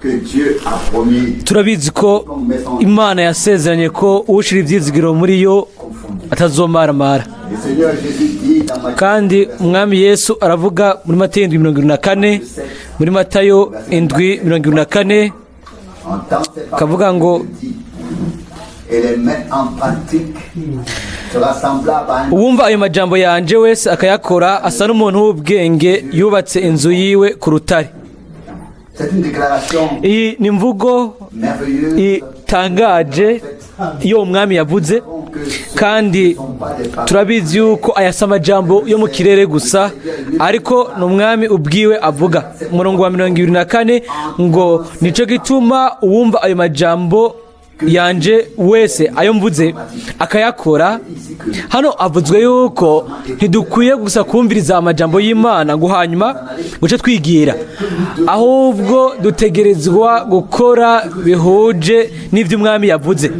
Que Dieu a promis Turabizi ko Imana yasezeranye ko ushira ibyizigiro muri yo atazomaramara. Le Seigneur Jésus dit dans Matthieu Kandi Umwami Yesu aravuga muri Matayo 7:74, muri Matayo 7:74, entend ces paroles kavuga ngo que je dis et les met en pratique sera semblable à un Uwumva ayo majambo yanje wese akayakora asa n'umuntu w'ubwenge yubatse inzu yiwe ku rutare. C'est une déclaration Iyi ni imvugo merveilleuse. itangaje iyo Umwami yavuze, kandi turabizi yuko aya si amajambo yo mu kirere gusa, ariko ni Umwami ubwiwe avuga. Umurongo wa 74 ngo: "Nicyo gituma uwumva ayo majambo yanje wese, ayo mvuze, akayakora." Hano avuzwe yuko ntidukwiye gusa kumviriza amajambo y'Imana ngo hanyuma guce twigira, ahubwo dutegerezwa gukora bihuje n'ibyo Umwami yavuze,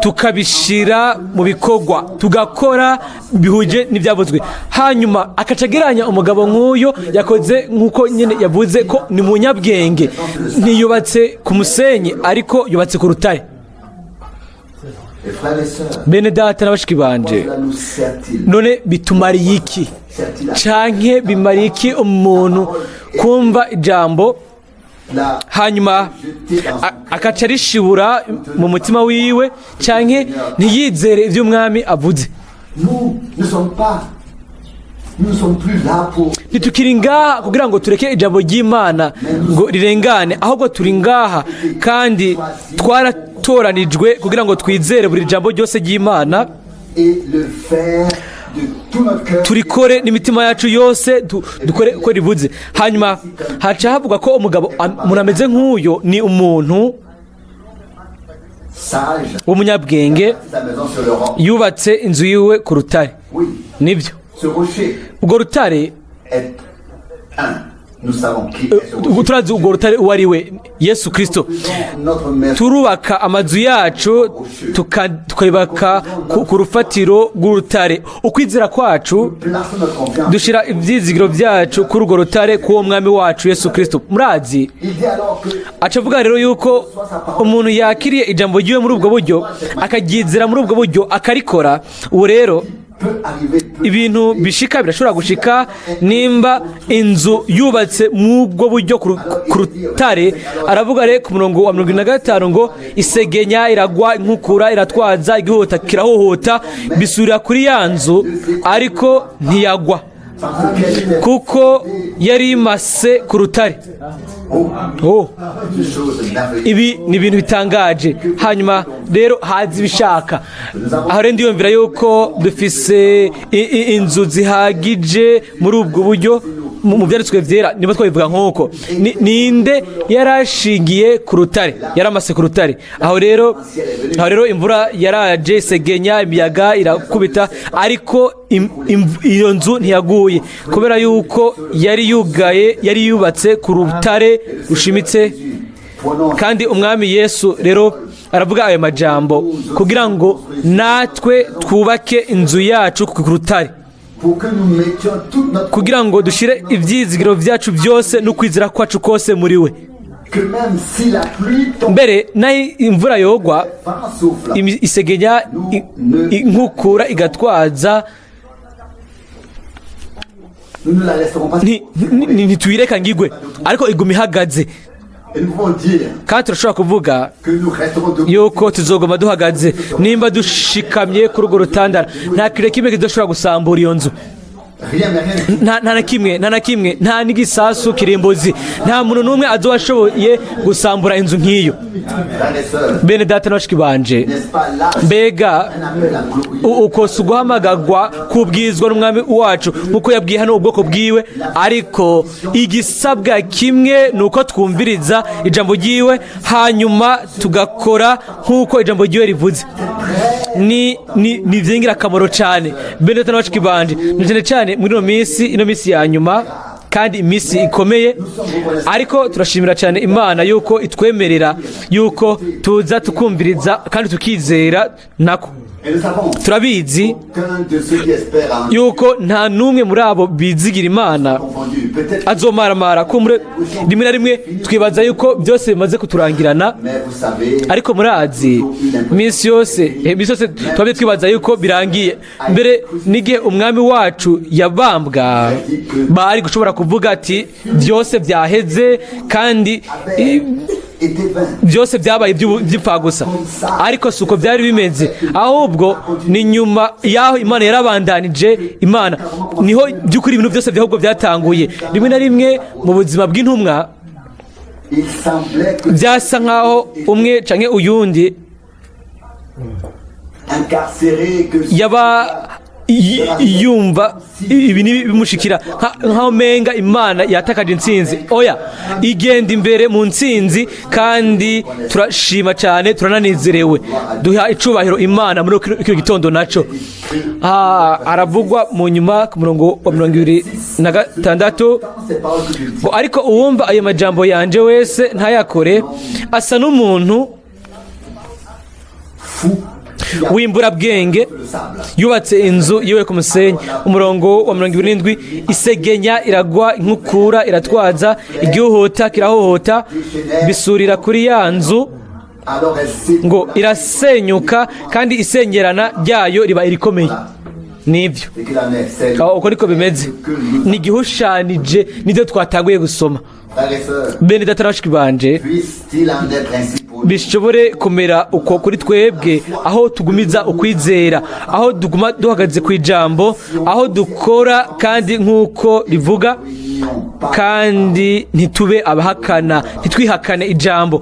tukabishyira mu bikorwa, tugakora bihuje n'ibyavuzwe. Hanyuma akaca agereranya umugabo nk'uyo yakoze nk'uko nyine yavuze ko ni munyabwenge, ntiyubatse ku musenyi ariko yubatse ku rutare. Les frères et sœurs, Bene data na bashiki banje, cela nous sert-il? none bitumariye iki, Sert-il à canke bimariye iki umuntu kumva ijambo la hanyuma jeter dans son akaca arishibura mu mutima wiwe, canke ntiyizere ibyo Umwami avuze? Nous ne sommes pas, nous ne sommes plus là pour Ntitukiri ngaha kugira ngo tureke ijambo ry'Imana ngo rirengane, ahubwo turi ngaha kandi twaratoranijwe kugira ngo twizere buri jambo ryose ry'Imana, et le faire de tout notre cœur. turikore n'imitima yacu yose, dukore uko rivuze. Hanyuma haca havuga ko umugabo umuntu ameze nk'uyo ni umuntu Sage, w'umunyabwenge sa maison sur le roc. yubatse inzu yiwe ku rutare. Oui, Nibyo. ce rocher Urwo rutare est un. Nous savons qui est ce rocher. Turazi urwo rutare uwo ari we, Yesu Kirisito. Faisons notre maison Turubaka amazu yacu, tukayubaka ku rufatiro rw'urutare, ukwizera kwacu. Plaçons notre confiance. Dushyira ibyizigiro byacu kuri urwo rutare, k'uwo Mwami wacu Yesu Kirisito. Murazi, Il dit alors que aca avuga rero yuko umuntu yakiriye ijambo ry'iwe muri ubwo buryo, akaryizera muri ubwo buryo, akarikora, ubu rero peut arriver, peut ibintu bishika birashobora gushika nimba inzu yubatse mu bwo buryo ku rutare. Aravuga rero ku murongo wa 75 ngo: "Isegenya iragwa, inkukura iratwaza, igihuta kirahuhuta, bisubira kuri ya nzu, ariko ntiyagwa, parce qu'elle était kuko yari imase ku rutare." Oh, Oh. une chose merveilleuse. Ibi ni ibintu bitangaje. Hanyuma rero haza ibishaka. Aho rero ndiyumvira yuko dufise inzu zihagije muri ubwo buryo mu byanditswe byera, niba twabivuga nk'uko. Ninde yarashingiye ku rutare, yaramase ku rutare? Aho rero imvura yaraje, isegenya, imiyaga irakubita, ariko iyo nzu ntiyaguye kubera yuko yari yugaye, yari yubatse ku rutare rushimitse. Prenons Kandi Umwami Yesu rero aravuga ayo majambo kugira ngo natwe twubake inzu yacu ku rutare, pour que nous mettions toute notre kugira ngo dushyire ibyizigiro byacu byose n'ukwizera kwacu kose muri we. Que même si la pluie tombe, Mbere nayo imvura yogwa, vent souffle, isegenya, inkukura igatwaza, nous ne la laisserons pas. Ntituyireka ngo igwe, ariko iguma ihagaze. Et nous pouvons dire Kandi turashobora kuvuga que nous resterons debout. yuko tuzoguma duhagaze nimba dushikamye kuri urwo rutandara. Nta kintu kimwe kizoshobora gusambura iyo nzu. Rien, mais rien. Nta na kimwe, nta na kimwe, nta n'igisasu kirimbuzi, nta muntu n'umwe azoba ashoboye gusambura inzu nk'iyo. Frères et sœurs, Bene data na bashiki banje, n'est-ce pas là mbega un appel à glorieux? Uko si uguhamagagwa kubwizwa n'Umwami wacu nk'uko yabwiye hano ubwoko bwiwe? Ariko igisabwa kimwe ni uko twumviriza ijambo ryiwe, hanyuma tugakora nk'uko ijambo ryiwe rivuze. Ni iby'ingirakamaro cyane, bene data na bashiki banje, na cyane cyane muri ino minsi ya nyuma. kandi iminsi ikomeye. Ariko turashimira cyane Imana yuko itwemerera yuko tuza tukumviriza kandi tukizera nako. Et nous savons Turabizi qu'un de ceux qui espèrent en yuko nta n'umwe muri abo bizigira Imana confondu. Peut-être, azomaramara. Kumbure rimwe na rimwe twibaza yuko byose bimaze kuturangirana, mais vous savez, ariko murazi, iminsi yose twabye twibaza yuko birangiye. Mbere n'igihe umwami wacu yabambwa, bari gushobora kuvuga ati byose byaheze kandi était vain. byose byabaye by'ipfagusa. Ariko si uko byari bimeze, ahubwo ni nyuma y'aho Imana yarabandanije. Imana niho by'ukuri ibintu byose ahubwo byatanguye. Rimwe na rimwe mu buzima bw'intumwa, Il semblait que byasa nk'aho umwe canke uyundi incarcéré, que yaba yumva ibi ni bimushikira nkaho menga Imana yatakaje intsinzi. Oya, igenda imbere mu ntsinzi, kandi turashima cyane, turananezerewe, duha icubahiro Imana muri kino gitondo naco. Haravugwa mu nyuma ku murongo wa 26 ces paroles que je dis, ngo: "Ariko uwumva ayo majambo yanje wese ntayakore asa n'umuntu fou qui a w'imburabwenge le sable. yubatse inzu yiwe ku musenyi." Umurongo wa 77: "Isegenya iragwa, inkukura iratwaza, igihuhuta kirahuhuta, bisurira kuri ya nzu, Alors elle s'est ngo irasenyuka, kandi isengerana ryayo riba irikomeye." Nibyo. Ce qu'il en est, c'est Aho uko niko bimeze, ni igihushanije nibyo twatanguye gusoma. Frères et sœurs, Bene data na bashiki banje, puisse-t-il en être ainsi pour nous. bishobore kumera uko kuri twebwe, aho tugumiza ukwizera, aho tuguma duhagaze ku ijambo, aho dukora kandi nk'uko rivuga, kandi ntitube abahakana, ntitwihakane ijambo.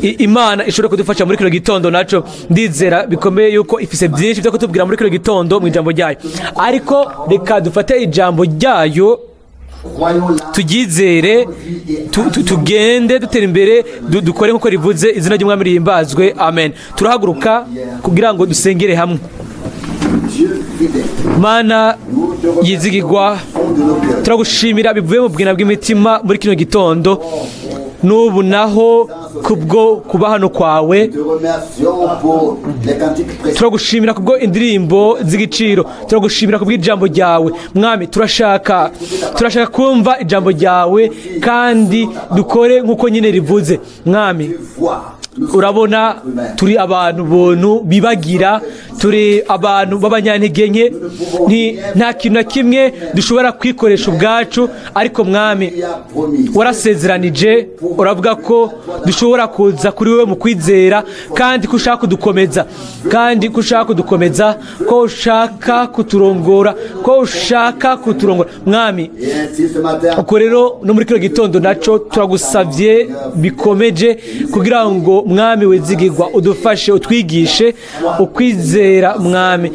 Imana ishobora kudufasha muri kino gitondo naco. Ndizera bikomeye yuko ifise byinshi byo kutubwira muri kino gitondo mu ijambo ryayo. Ariko reka dufate ijambo ryayo, Croyons-la. turyizere, tugende dutera imbere, dukore nk'uko rivuze. Izina ry'umwami rihimbazwe, amen. Turahaguruka kugira ngo dusengere hamwe. Dieu fidèle, Mana nous te remercions yizigirwa, au fond de nos cœurs. turagushimira bivuye mu bwina bw'imitima muri kino gitondo n'ubu naho kubwo kuba hano kwawe. Te remercions pour les cantiques précieux. Turagushimira kubwo indirimbo z'igiciro, turagushimira kubw'ijambo ryawe, mwami. Turashaka kumva ijambo ryawe kandi dukore nk'uko nyine rivuze, mwami. Vois, nous Urabona, turi abantu buntu bibagira, turi abantu b'abanyantege nke. Nta kintu na kimwe dushobora kwikoresha ubwacu. Ariko mwami, tu as promis. warasezeranije, uravuga ko dushobora kuza kuri wowe mu kwizera, kandi ko ushaka kudukomeza, kandi ko ushaka kudukomeza, ko ushaka kuturongora, ko ushaka kuturongora, mwami. Et ainsi ce matin, Uko rero no muri kino gitondo naco turagusavye bikomeje kugira ngo, mwami wizigirwa, udufashe, utwigishe ukwizera, mwami.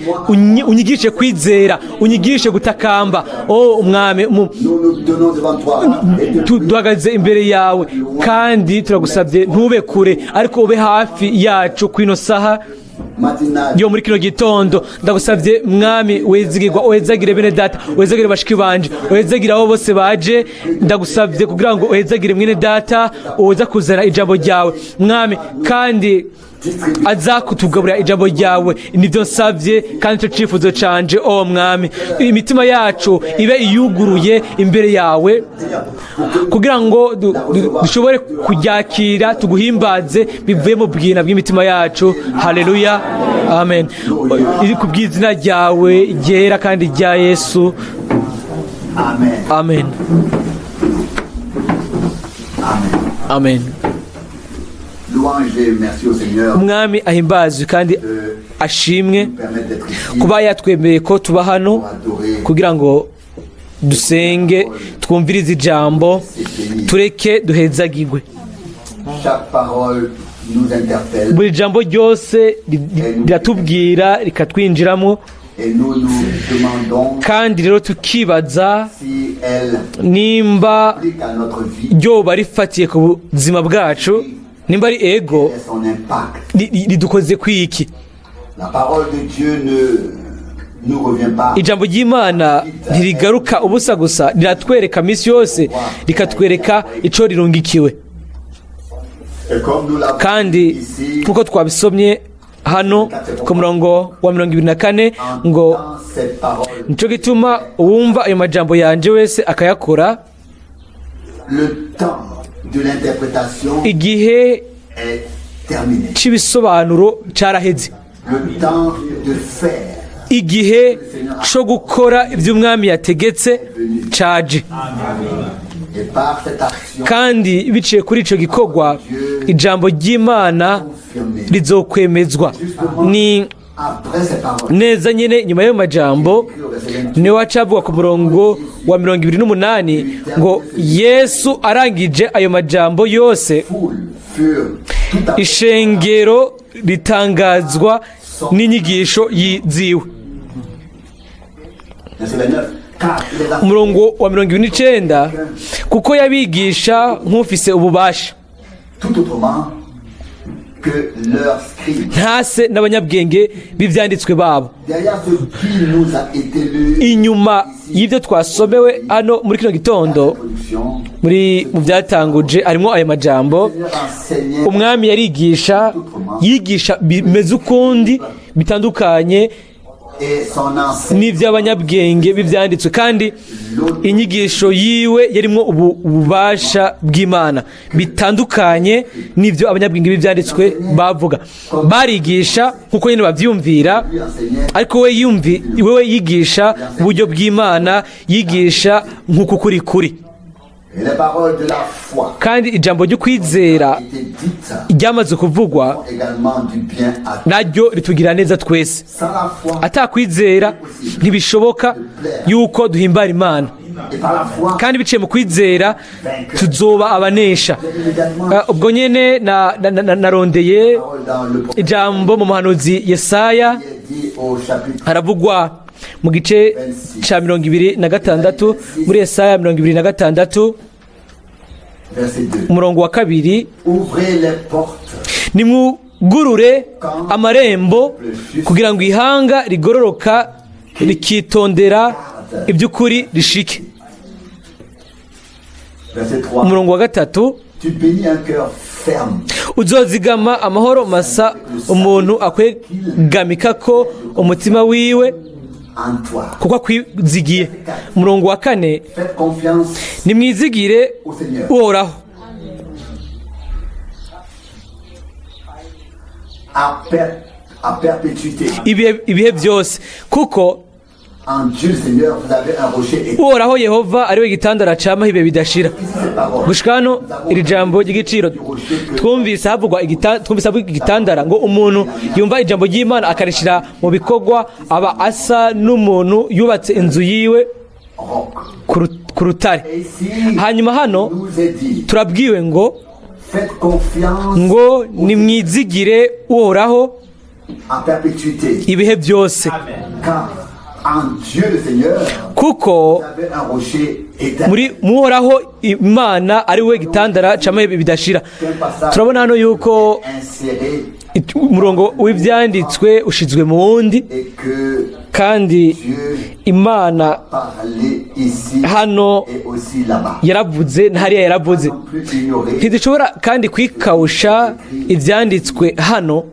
Unyigishe kwizera, unyigishe gutakamba, o mwami. Nous nous tenons devant toi et te Duhagaze imbere yawe kandi turagusabye, ntube kure ariko ube hafi yacu kwino saha matinale. yo muri kino gitondo. Ndagusabye, mwami wizigirwa, wezagire bene data, wezagire bashiki banje, wezagire abo bose baje. Ndagusabye kugira ngo wezagire mwene data uza kuzana ijambo ryawe, mwami, kandi aza kutugaburira ijambo ryawe. Nibyo nsabye kandi icyo cyifuzo canje, o mwami. Imitima yacu ibe iyuguruye imbere yawe kugira ngo dushobore kuryakira, tuguhimbaze bivuye mu bwina bw'imitima yacu. Haleluya, amen. Iri ku bw'izina ryawe ryera kandi rya Yesu. Amen. Amen. Amen. Amen. Louange et merci au Seigneur Umwami ahimbazwe kandi de ashimwe nous permettre d'être ici kuba yatwemeye ko tuba hano pour adorer kugira ngo dusenge, twumvirize ijambo, tureke duhezagirwe. Chaque parole nous interpelle Buri jambo ryose riratubwira, rikatwinjiramo, et nous nous demandons kandi rero tukibaza si elle nimba applique à notre vie ryoba rifatiye ku buzima bwacu, nimba ari ego, et son impact. Ridukoze kwiki. La parole de Dieu ne nous revient pas Ijambo ry'Imana ntirigaruka ubusa gusa, riratwereka minsi yose, rikatwereka ico rirungikiwe. Et comme nous l'avons Kandi ici, nk'uko twabisomye hano ku murongo wa 24 ngo: dans cette parole, "Nico gituma uwumva ayo majambo yanje wese akayakora, le temps de l'interprétation igihe est terminé. c'ibisobanuro caraheze." Le temps de faire Igihe co gukora ivy'Umwami yategetse caje. Et par cette action Kandi biciye kuri ico gikorwa, ijambo ry'Imana rizokwemezwa. Ni après ces paroles, neza nyene nyuma y'ayo majambo écrit au verset 28, niwe wacavuga ku murongo wa 28 ngo: "Yesu arangije ayo majambo yose, foules furent tout à fait ishengero ritangazwa n'inyigisho ziwe." Verset 29, car il les a Umurongo wa 29: "Kuko yabigisha nk'ufise ububasha, tout autrement que leurs scribes. ntase n'abanyabwenge b'ivyanditswe babo." Derrière ce qui nous a été lu, Inyuma y'ibyo twasomewe hano muri kino gitondo, introduction, muri mu byatanguje harimo ayo majambo. le Seigneur enseignait Umwami yarigisha, yigisha bimeze ukundi, bitandukanye et son enseignement n'iby'abanyabwenge b'ibyanditswe, kandi inyigisho yiwe yarimo ububasha bw'Imana, bitandukanye n'ibyo abanyabwenge b'ibyanditswe bavuga. Barigisha nk'uko nyine babyumvira, lui enseignait ariko we yumvi wewe yigisha uburyo bw'Imana, yigisha nk'uko kuri kuri. Et les paroles de la foi Kandi ijambo ry'ukwizera étaient dites ryamaze kuvugwa également du bien à tous. naryo ritugira neza twese. Sans la foi Atakwizera ntibishoboka yuko duhimbara Imana. Et par la foi, Kandi biciye mu kwizera tuzoba abanesha. immédiatement Ubwo nyene narondeye parole dans le prophète ijambo mu muhanuzi Yesaya. qui est dit au chapitre Haravugwa mu gice ca 26, muri Yesaya 26, verset 2. umurongo wa 2. Ouvrez les portes "Nimwugurure amarembo kugira ngo ihanga rigororoka rikitondera iby'ukuri rishike." Verset 3. Umurongo wa 3. Tu bénis un cœur ferme. "Uzozigama amahoro masa umuntu akwegamika ko umutima wiwe, En toi. kuko akwizigiye." Umurongo wa 4. Faites confiance "Nimwizigire au Seigneur Uhoraho à perpétuité. ibihe byose, kuko En Dieu le Seigneur, vous avez un rocher et Uhoraho Yehova ari we gitandara camaho ibihe bidashira." ici ces paroles. Gushika hano iri jambo ry'igiciro, twumvise havugwa igitandara, ngo umuntu yumva ijambo ry'Imana akarishira mu bikorwa aba asa n'umuntu yubatse inzu yiwe Roc. ku rutare. Et ici, Hanyuma hano nous est dit, turabwiwe ngo faites confiance ngo nimwizigire Uhoraho à perpétuité. ibihe byose, Car en Dieu le Seigneur, kuko vous avez un rocher éternel. muri Muhoraho Imana ari we gitandara camaho ibihe bidashira. Turabona hano yuko Inséré umurongo w'ibyanditswe ushizwe mu wundi, et que kandi Dieu Imana parlait ici hano et aussi là-bas. yaravuze na hariya yaravuze. Non plus ignorer. Ntidushobora kandi kwikawusha ibyanditswe hano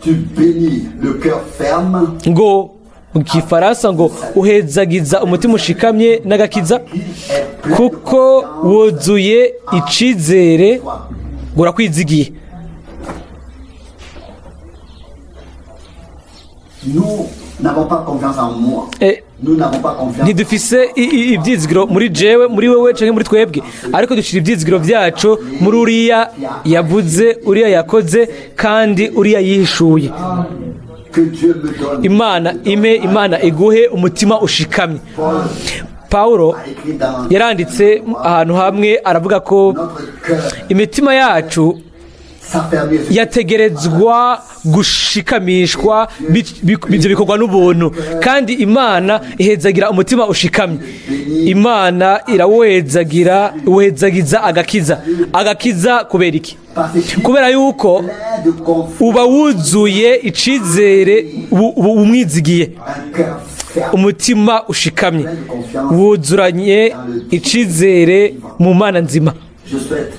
Tu bénis le cœur ferme ngo mu Gifaransa ngo: "Uhezagiza umutima ushikamye n'agakiza, qui est plein de kuko confiance wuzuye icizere en toi. ngo urakwizigiye." Nous n'avons pas confiance en moi. Nous n'avons pas confiance Ntidufise ibyizigiro muri jewe, muri wewe canke muri twebwe, ariko dushira ibyizigiro byacu muri uriya yavuze, uriya yakoze, kandi uriya yihishuye. Que Dieu me donne. Imana ime, Imana iguhe umutima ushikamye. Paul Pawulo a écrit dans yaranditse ahantu hamwe, aravuga ko notre cœur imitima yacu S'affermir sur Yategerezwa gushikamishwa, ibyo bikorwa n'ubuntu. Kandi Imana ihezagira umutima ushikamye. Imana irawuhezagira, iwuhezagiza agakiza. Agakiza kubera iki? Parce qu'il Kubera yuko plein de confiance, uba wuzuye icizere, ubu umwizigiye. un cœur ferme, Umutima ushikamye wuzuranye icizere mu Mana nzima. Je souhaite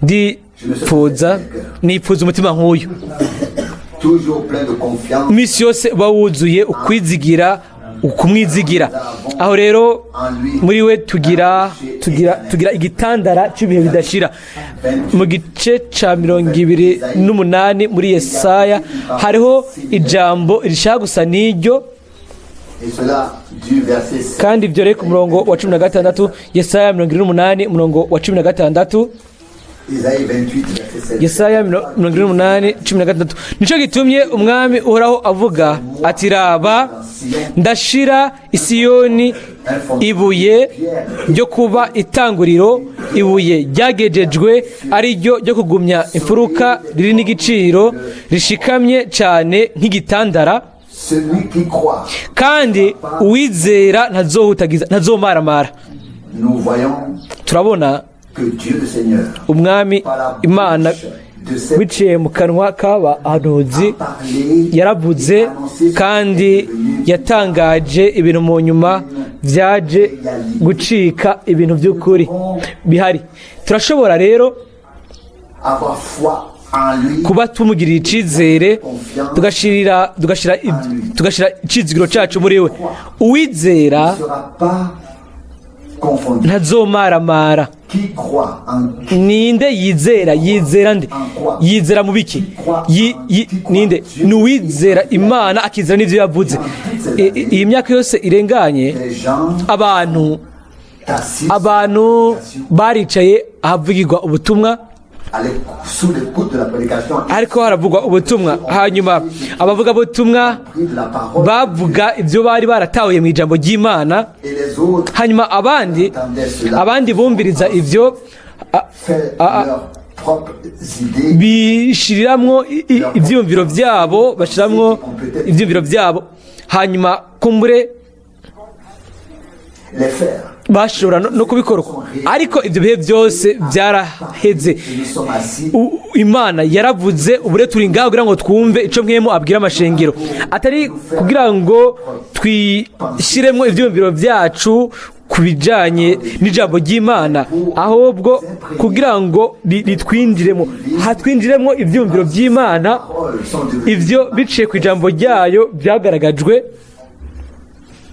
Ndipfuza, nipfuza umutima nk'uyu, toujours plein de confiance iminsi yose uba wuzuye ukwizigira, ukumwizigira. Aho rero muri we tugira igitandara cy'ibihe bidashira. Mu gice cya 28 muri Yesaya hariho ijambo rishaka gusa n'iryo. Et cela du verset 7. Kandi ibyo rero ku murongo wa 16, Yesaya 28, umurongo wa 16. Isaïe 28, verset 7. Yesaya 28, 16: "Nicyo gitumye Umwami Uhoraho avuga ati: Raba, ndashira i Siyoni ibuye ryo kuba itanguriro, ibuye ryagejejwe, ari ryo ryo kugumya imfuruka, riri n'igiciro, rishikamye cyane nk'igitandara." Celui qui croit, Kandi uwizera ntazohutagiza, ntazomaramara. Nous voyons Turabona que Dieu le Seigneur, Umwami par la Imana, bouche de cette biciye mu kanwa k'abahanuzi, parlé, yaravuze kandi yatangaje ibintu mu nyuma byaje gucika ibintu by'ukuri bihari. Turashobora rero avoir foi en lui, kuba tumugirira icyizere, tugashyira icyizigiro cyacu muri we. Uwizera ne sera pas confondu. ntazomaramara. Qui croit en Ninde yizera? Yizera nde? Yizera mu biki? Ninde? Ni uwizera Imana, akizera n'ibyo yavuze. Iyi myaka yose irenganye, les gens abantu assis abantu baricaye ahavugirwa ubutumwa, sous l'écoute de la prédication, ariko haravugwa ubutumwa, hanyuma abavugabutumwa pris de la parole bavuga ibyo bari baratahuye mu ijambo ry'Imana, et les autres hanyuma abandi bumviriza ibyo fait leurs propres idées. Bishiriramwo ibyiyumviro byabo, bashiramwo ibyiyumviro byabo, hanyuma kumbure Les faire. bashobora no kubikora uko. Ariko ibyo bihe byose byaraheze. Et nous sommes assis Imana yaravuze, ubu rero turi ngaho kugira ngo twumve icyo Mpwemu abwira amashengero, atari kugira ngo twishyiremo ibyiyumviro byacu ku bijyanye n'ijambo ry'Imana, ahubwo kugira ngo ritwinjiremo, hatwinjiremo ibyiyumviro by'Imana, paroles sont devenues ibyo biciye ku ijambo ryayo byagaragajwe,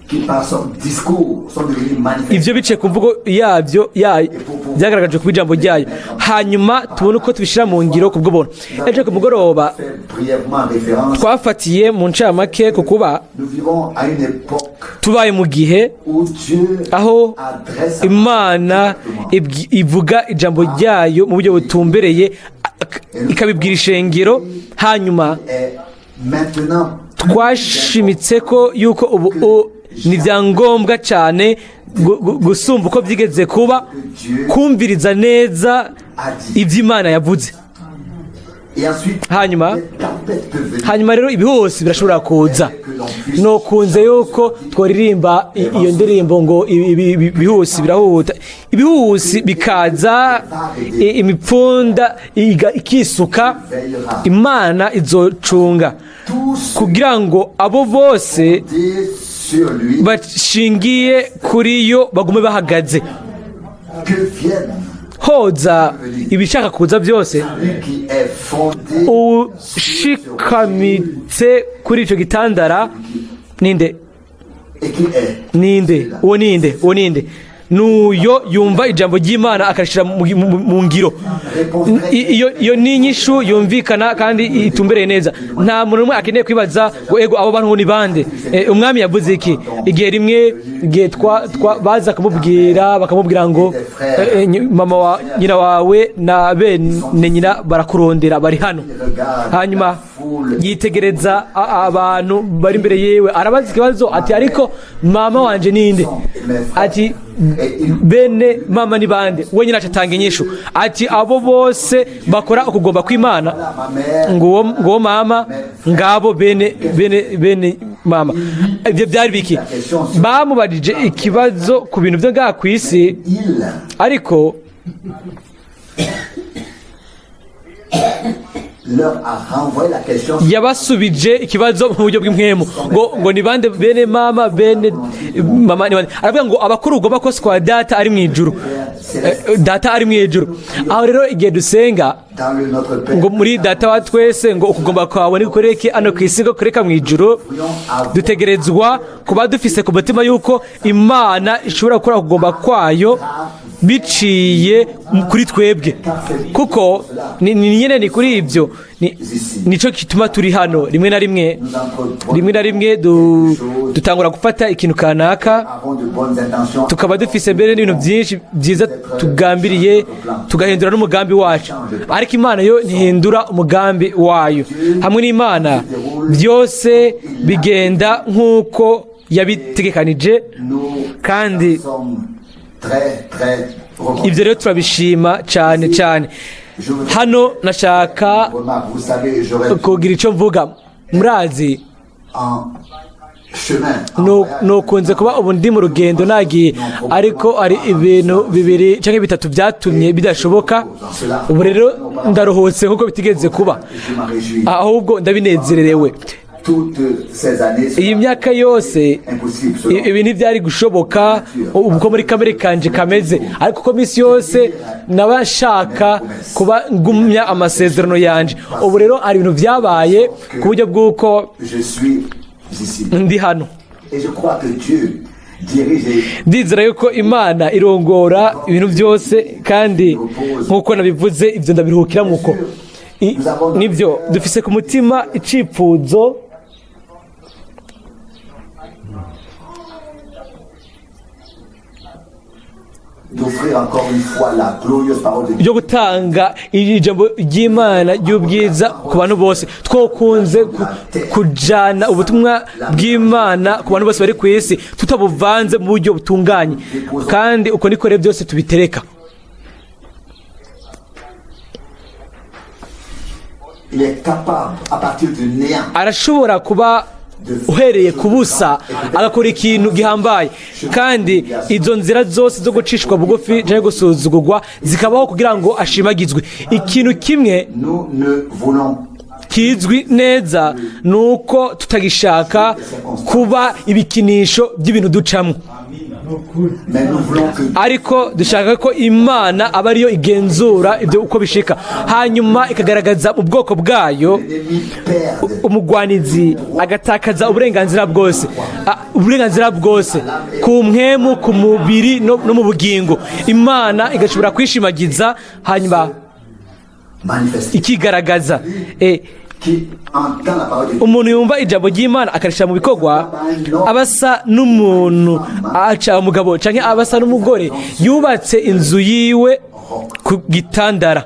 qui par son discours sont devenus manifestes. ibyo biciye ku mvugo yabyo yayo byagaragajwe ku ijambo ryayo, hanyuma tubone uko tubishyira mu ngiro ku bw'ubuntu. Ejo ku mugoroba Fait brièvement référence. twafatiye mu ncamake ku kuba Nous vivons à une époque tubaye mu gihe où Dieu aho adresse Imana ivuga ijambo ryayo mu buryo butumbereye, ikabibwira ishengero. Hanyuma est maintenant twashimitse ko yuko ubu ni byangombwa cyane gusumba uko byigeze kuba kumviriza neza ibyo Imana yavuze. Et ensuite, Hanyuma les tempêtes peuvent venir. hanyuma rero ibihusi birashobora kuza. Nokunze yuko twaririmba iyo ndirimbo ngo ibihusi birahuta, ibihusi bikaza, imipfunda ikisuka, Imana izocunga Tous kugira ngo abo bose fondés sur lui, bashingiye kuri yo bagume bahagaze. que vienne Hoza ibishaka kuza byose, lui qui est fondé ushikamitse kuri icyo gitandara ninde? Et qui est Ninde uwo? Ninde uwo? Ninde? Nuyo yumva ijambo ry'Imana akarishyira mu ngiro. Iyo ni inyishu yumvikana kandi itumbereye neza. Nta muntu n'umwe akeneye kwibaza ngo: "Ego, abo bantu ngo ni bande? Umwami yavuze iki?" Igihe rimwe, igihe baza kumubwira, bakamubwira ngo: "Mama wa nyina wawe na bene nyina barakurondera, bari hano." Regarde Hanyuma la Yitegereza abantu bari imbere yiwe, arabaza ikibazo ati: "Ariko mama wanje ninde?" Ati: "Bene mama ni bande?" Wenyine aca atanga inyishu ati: "Abo bose bakora ukugomba kw'Imana, Ma mère, nguwo mama, ngabo bene mama." Ibyo byari biki? Bamubajije ikibazo ku bintu byo ngaha ku isi, il ariko leur a renvoyé la question yabasubije ikibazo mu buryo bw'impwemu ngo ni bande bene mama? Bene mama ni bande? Aravuga ngo abakuru ugomba kose kwa Data ari mu ijuru. Data ari mu ijuru. Aho rero igihe dusenga dans le Notre Père. ngo muri Data wa twese, ngo ukugomba kwawe nigukoreke ano ku isi ngo kureka mu ijuru, dutegerezwa kuba dufise ku mutima yuko Imana ishobora gukora ukugomba kwayo biciye kuri twebwe, kuko ni nyine ni kuri ibyo nico gituma turi hano. Rimwe na rimwe, Nous entreprenons rimwe na rimwe dutangura gufata ikintu kanaka, avons de bonnes intentions. tukaba dufise mbere n'ibintu byinshi byiza tugambiriye, tugahindura n'umugambi wacu, ariko Imana yo ntihindura umugambi wayo. Hamwe n'Imana byose bigenda nk'uko yabitegekanije. Nous Kandi sommes très, très reconnaissants. ibyo rero turabishima cyane cyane. Hano nashaka Remarque, vous savez, j'aurais kugira icyo mvuga. Murazi, en chemin, en voyage, nukunze kuba ubu ndi mu rugendo nagiye, ariko hari ibintu bibiri cyangwa bitatu byatumye bidashoboka. Ubu rero ndaruhutse nkuko bitigeze kuba, je m'en réjouis. ahubwo ndabinezererewe. Toutes ces années, Iyi myaka yose impossible. Selon ibi ntibyari gushoboka ubwo muri kamere kanje kameze, ariko ko minsi yose naba nshaka kuba ngumya amasezerano yanje. Ubu rero hari ibintu byabaye ku buryo bw'uko je suis ici. ndi hano. Et je crois que Dieu dirige et Ndizera yuko Imana irongora ibintu byose, kandi nk'uko nabivuze, ibyo ndabiruhukira muko. Nibyo dufise ku mutima icipfuzo d'offrir encore une fois la glorieuse parole de Dieu. Ryo gutanga iri jambo ry'Imana ry'ubwiza ku bantu bose. Twokunze kujana ubutumwa bw'Imana ku bantu bose bari ku isi tutabuvanze mu buryo butunganye, kandi uko niko rero byose tubitereka. Il est capable, à partir du néant, Arashobora kuba uhereye ku busa agakora ikintu gihambaye, kandi izo nzira zose zo gucishwa bugufi cyangwa gusuzugurwa zikabaho kugira ngo ashimagizwe. Ikintu kimwe nous ne voulons kizwi neza ni uko tutagishaka kuba ibikinisho by'ibintu ducamo, mais nous voulons que ariko dushaka ko Imana aba ariyo igenzura ibyo uko bishika, hanyuma ikagaragaza ubwoko bwayo, l'ennemi perde umugwanizi agatakaza uburenganzira bwose, uburenganzira bwose ku mpwemu, ku mubiri no mu bugingo. Imana igashobora kwishimagiza, hanyuma manifester. ikigaragaza. Qui entend la parole de Dieu Umuntu yumva ijambo ry'Imana akarishyira mu bikorwa aba asa n'umuntu aca umugabo cyangwa aba asa n'umugore yubatse inzu yiwe ku gitandara.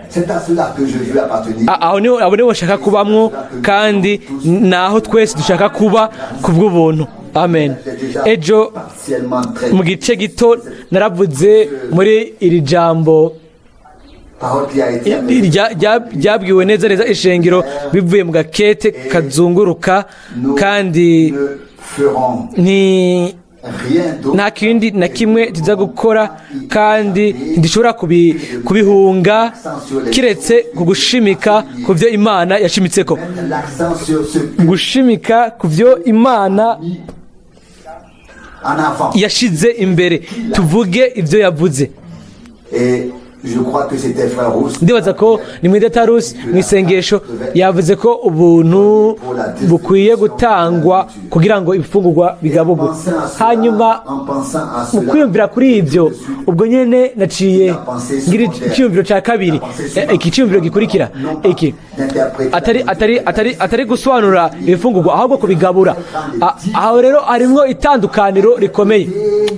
C'est à cela que je veux appartenir. Aho niho, abo nibo bashaka kubamwo, kandi naho twese dushaka kuba ku bw'ubuntu. Amen. J'ai déjà Ejo partiellement très mu gice gito naravuze muri iri jambo parole qui a été ryabwiwe neza neza ishengero bivuye mu gakete kazunguruka, Nous kandi ne ferons nti rien d'autre nta kindi na kimwe tuza gukora, kandi ntidushobora kubihunga kiretse ku gushimika ku byo Imana yashimitseko, mettre l'accent sur ce que gushimika ku byo Imana en avant. yashize imbere, tuvuge ibyo yavuze. Et je crois que c'était frère Rousse. Ndibaza ko ni mwene Tarusi mu isengesho yavuze ko ubuntu bukwiye gutangwa kugira ngo ibifungurwa bigaburwe. Hanyuma En pensant à mu cela, kwiyumvira kuri ibyo, ubwo nyene naciye ngira icyiyumviro cya kabiri. Iki cyiyumviro gikurikira iki atari gusobanura ibifungurwa, ahubwo kubigabura. Aho rero harimwo itandukaniro rikomeye.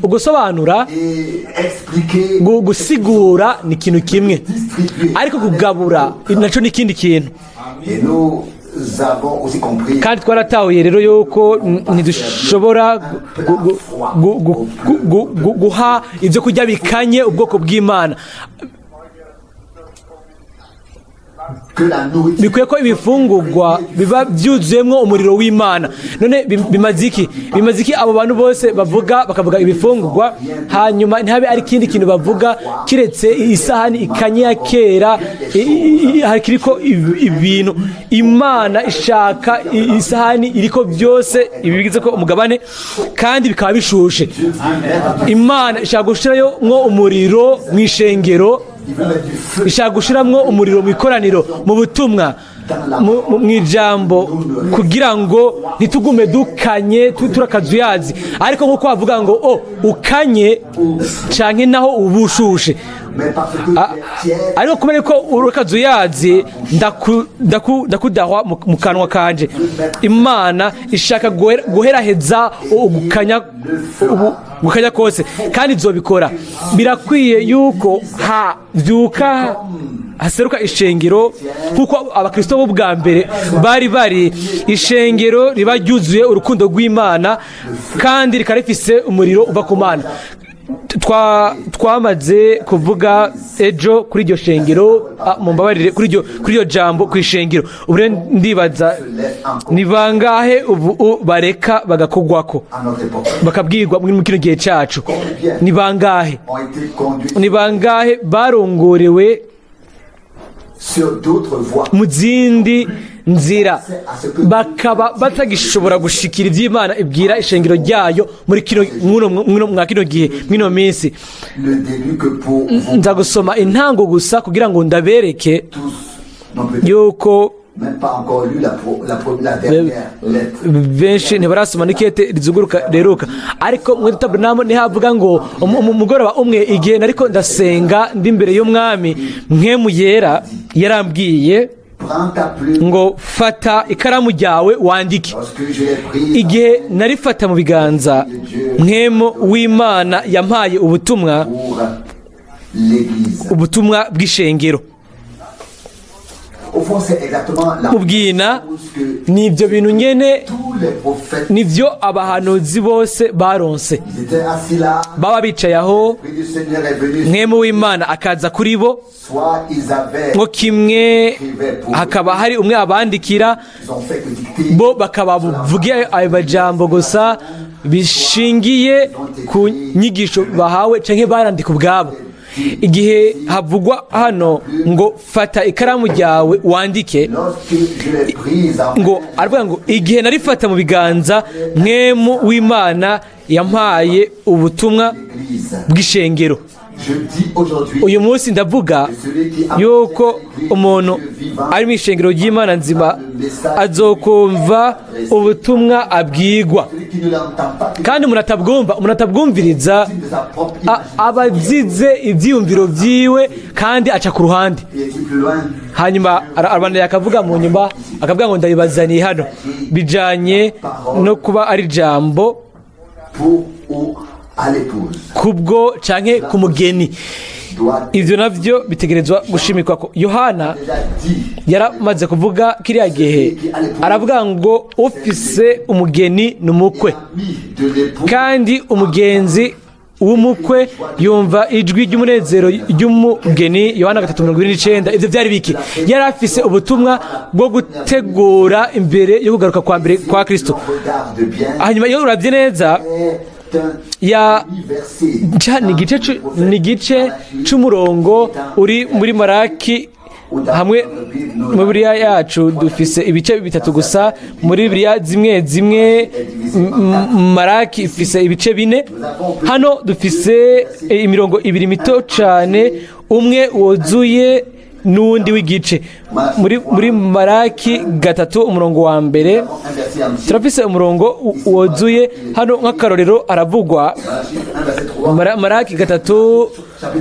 Ugusobanura, et expliquer, gusigura ni ikintu kimwe, ariko kugabura nacyo ni ikindi kintu. Et nous avons aussi compris Kandi twaratahuye rero yuko ntidushobora guha ibyo kurya bikanye ubwoko bw'Imana. que la nourriture Bikwiye ko ibifungurwa biba byuzuyemo umuriro w'Imana. None bimaze iki? Bimaze iki abo bantu bose bavuga, bakavuga ibifungurwa, hanyuma ntihabe ari ikindi kintu bavuga kiretse isahani ikanye ya kera hakiriko ibintu. Imana ishaka isahani iriko byose ibi bigize ko umugabane, kandi bikaba bishushe. Imana ishaka gushirayo mwo umuriro mu ishengero, il veut mettre du feu ishaka gushiramwo umuriro mu ikoraniro, mu butumwa, mu ijambo, kugira ngo ntitugume dukanye, turakazuyazi. Ariko nk'uko bavuga ngo o ukanye canke naho ubushushe, mais parce que tu es tiède, ariko kubera ko urakazuyazi, ndakudahwa mu kanwa kanje. Imana ishaka guheraheza gukanya kose, kandi izobikora. Birakwiye yuko havyuka, haseruka ishengero nk'uko abakristo bo bwa mbere bari ishengero riba ryuzuye urukundo rw'Imana kandi rikaba rifise umuriro uva ku Mana. Twamaze kuvuga ejo kuri iryo shengero, mumbabarire, kuri iryo jambo ku ishengero. Ubu rero ndibaza ni bangahe ubu bareka bagakogwako, à notre époque, bakabwirwa muri kino gihe cacu? Ni bangahe? ont été conduits Ni bangahe barongorewe sur d'autres voies mu zindi nzira, bakaba batagishobora gushikira iby'Imana ibwira ishengero ryayo muri kino mwa kino gihe, mwino minsi? Le début que pour vous Nza gusoma intango gusa kugira ngo ndabereke tous n'ont peut-être yuko même pas encore lu la dernière lettre. benshi ntibarasoma n'ikete rizunguruka reruka. Ariko mwe Branham niho avuga ngo umugoroba umwe, igihe nariko ndasenga ndi imbere y'Umwami, Mpwemu Yera yarambwiye Prends ta plume. ngo: "Fata ikaramu ryawe wandike." Lorsque je l'ai prise, Igihe narifata mu biganza, Mpwemu w'Imana yampaye ubutumwa, pour l'Église. ubutumwa bw'ishengero. Au fond, c'est exactement la Mu bwina, chose que ni ibyo bintu nyene, tous les prophètes, nivyo abahanuzi bose baronse. ils étaient assis là. Baba bicaye aho, L'Esprit du Seigneur est venu. Mpwemu w'Imana akaza kuri bo. Soit ils avaient, Nko kimwe hakaba hari umwe abandikira, ils ont fait que dicter. bo bakaba buvuge ayo majambo gusa bishingiye ku nyigisho bahawe, canke barandika ubwabo. Igihe havugwa hano ngo: "Fata ikaramu ryawe wandike," Lorsque je l'ai prise en ngo aravuga ngo: "Igihe narifata mu biganza, Mpwemu w'Imana yampaye ubutumwa l'Église. bw'ishengero." Je dis aujourd'hui, Uyu munsi ndavuga yuko umuntu ari mu ishengero ry'Imana nzima azokumva ubutumwa abwigwa. Celui qui ne l'entend pas, qui Kandi umuntu atabwumva, umuntu atabwumviriza, de sa propre aba azize ibyiyumviro byiwe kandi aca ku ruhande. Il est dit plus loin, Hanyuma arabandanya akavuga mu nyuma, akavuga ngo: "Ndabibazaniye hano bijanye no kuba ari ijambo pour ou à l'épouse. kubwo canke ku mugeni." Doit Ivyo navyo bitegerezwa gushimikwa ko Yohana déjà dit yaramaze kuvuga kiriya gihe, aravuga ngo: "Ufise umugeni ni umukwe, l'ami de l'époux kandi umugenzi w'umukwe yumva ijwi ry'umunezero ry'umugeni." Yohana 3:29. Ibyo byari biki? Yari afise ubutumwa bwo gutegura imbere yo kugaruka kwa mbere kwa Kristo. Regarde bien, Hanyuma iyo urabye neza, est un ya verset ni igice c'umurongo uri muri Maraki. Hamwe mu Bibiliya yacu dufise ibice bitatu gusa, muri Bibiliya zimwe zimwe Maraki ifise ibice bine. Hano dufise imirongo ibiri mito cane, umwe wuzuye n'uwundi w'igice. Muri Maraki 3 umurongo wa mbere, un verset entier. turafise umurongo wuzuye. Hano nk'akarorero aravugwa Malachie 1 verset 3. Maraki 3,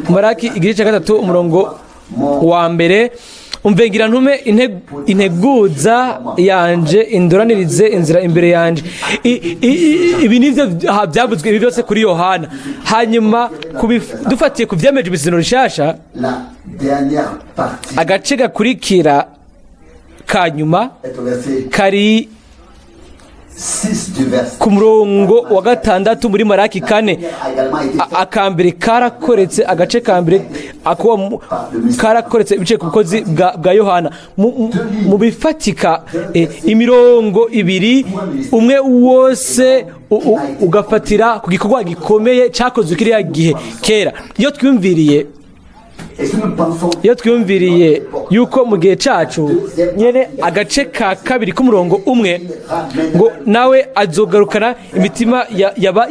Maraki igice cya 3 umurongo wa mbere: "Umvengira ntume integuza yanje indoranirize inzira imbere yanje." Ibi nivyo byavuzwe, ibi byose kuri Yohana. Hanyuma dufatiye ku vyemeje ibizino rishasha, La dernière partie agace gakurikira ka nyuma est au verset kari 6 du verset. ku murongo wa 6 muri Maraki 4. A également été faite Akambere karakoretse, agace ka mbere karakoretse ibice ku bukozi bwa Yohana. Mu bifatika, imirongo ibiri, umwe wose ugafatira ku gikorwa gikomeye cyakozwe kiriya gihe kera. Iyo twiyumviriye Et si nous pensons Iyo twiyumviriye yuko mu gihe cyacu nyene, agace ka kabiri k'umurongo 1 ngo nawe azogarukana imitima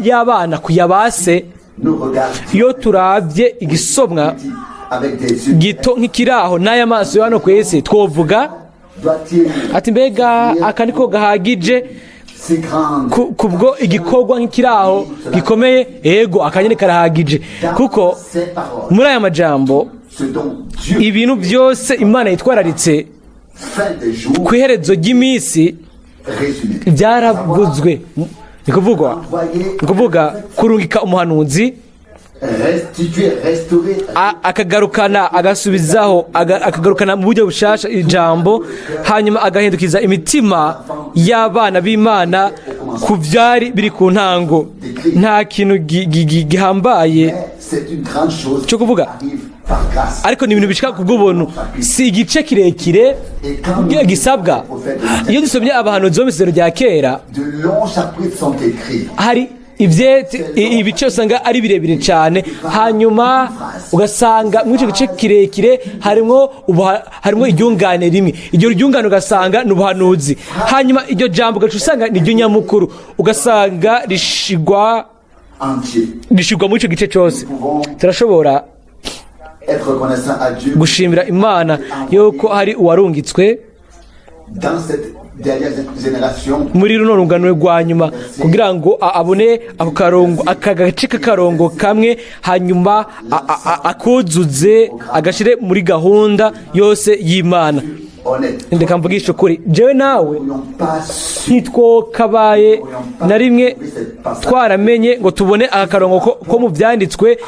y'abana ku yabase, nous regardons iyo turabye igisomwa avec des yeux, gito nk'ikiraho n'aya maso yo hano ku isi, twovuga doit-il ati: "Mbega aka niko gahagije si grande kubwo igikorwa nk'ikiraho gikomeye?" Ego, akanyene karahagije, kuko ces paroles, muri aya majambo ce dont Dieu ibintu byose Imana yitwararitse fin des jours ku iherezo ry'iminsi résumé. byaravuzwe. Ni kuvuga kurungika umuhanuzi, Restituer, restaurer, akagarukana, agasubizaho, akagarukana mu buryo bushasha ijambo, hanyuma agahindukiza imitima y'abana b'Imana ku byari biri ku ntango. Nta kintu gihambaye mais c'est une grande chose cyo kuvuga, qui arrive par grâce. ariko ni ibintu bishika ku bw'ubuntu, si igice kirekire gisabwa. Iyo dusomye abahanuzi bo mu Isezerano rya Kera, De longs chapitres sont écrits. hari ivyete ibice usanga ari birebire cyane, hanyuma ugasanga muri icyo gice kirekire harimwo iryungane rimwe. Iryo ryungane ugasanga ni ubuhanuzi, hanyuma iryo jambo ugaca usanga ni iryo nyamukuru, ugasanga rishigwa Entier. rishigwa muri icyo gice cyose. Turashobora Être reconnaissant à Dieu gushimira Imana yuko hari uwarungitswe dans cette dernière génération muri runo rungano rwa nyuma kugira ngo abone ako karongo, aka gace k'akarongo kamwe, hanyuma akuzuze, agashire muri gahunda yose y'Imana. honnête. Ndeka mvugishe ukuri, jewe nawe N'aurions pas su ntitwokabaye na rimwe twaramenye ngo tubone aka karongo ko mu byanditswe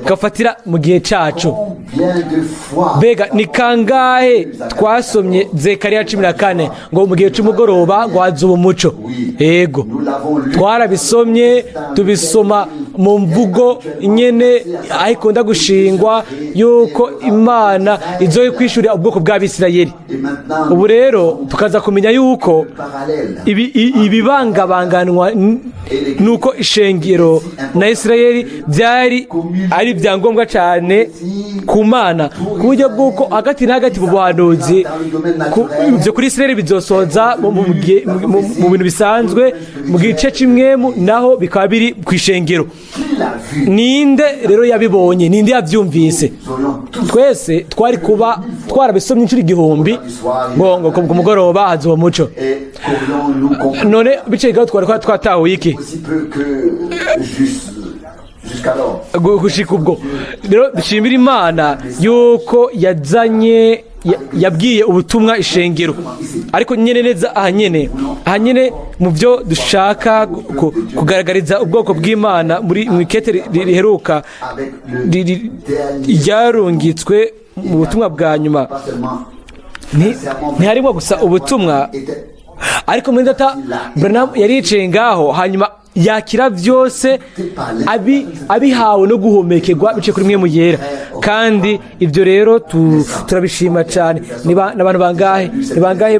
gafatira mu gihe cacu. Combien de fois Mbega ni kangahe twasomye Zekariya 14 ngo mu gihe c'umugoroba ngo hazuba umuco? Ego, nous l'avons lu twarabisomye, tubisoma mu mvugo nyene aho ikunda gushingwa yuko Imana izokwishurira ubwoko bw'Abisirayeli. Et maintenant Ubu rero tukaza kumenya yuko parallèle ibibangabanganwa nuko ishengero na Isirayeli byari ari ibyangombwa cyane ku Mana, ku buryo bw'uko hagati na hagati mu buhanuzi ibyo kuri Isirayeli bizosoza mu bintu bisanzwe, mu gice kimwe naho bikaba biri ku ishengero. Qui l'a vu? Ninde rero yabibonye? Ninde yabyumvise? Nous aurions tous Twese twari kuba twarabisomye inshuro 1000 ngo ku mugoroba haza uwo muco. Et qu'aurions-nous compris None biciye gaho twari kuba twatahuye iki aussi peu que jusqu'alors? Gushika ubwo rero dushimira Imana yuko yazanye yabwiye ubutumwa ishengero, ariko nyene neza aha nyene mu byo dushaka kugaragariza ubwoko bw'Imana muri mu ikete riheruka Avec le dernier ryarungitswe mu butumwa bwa nyuma, pas seulement ntiharimo gusa ubutumwa, était ariko muri data Branham yari yicaye ngaho, hanyuma yakira byose abihawe no guhumekerwa biciye kuri Mpwemu Yera. Kandi ibyo rero turabishima cyane. N'abantu bangahe, ni bangahe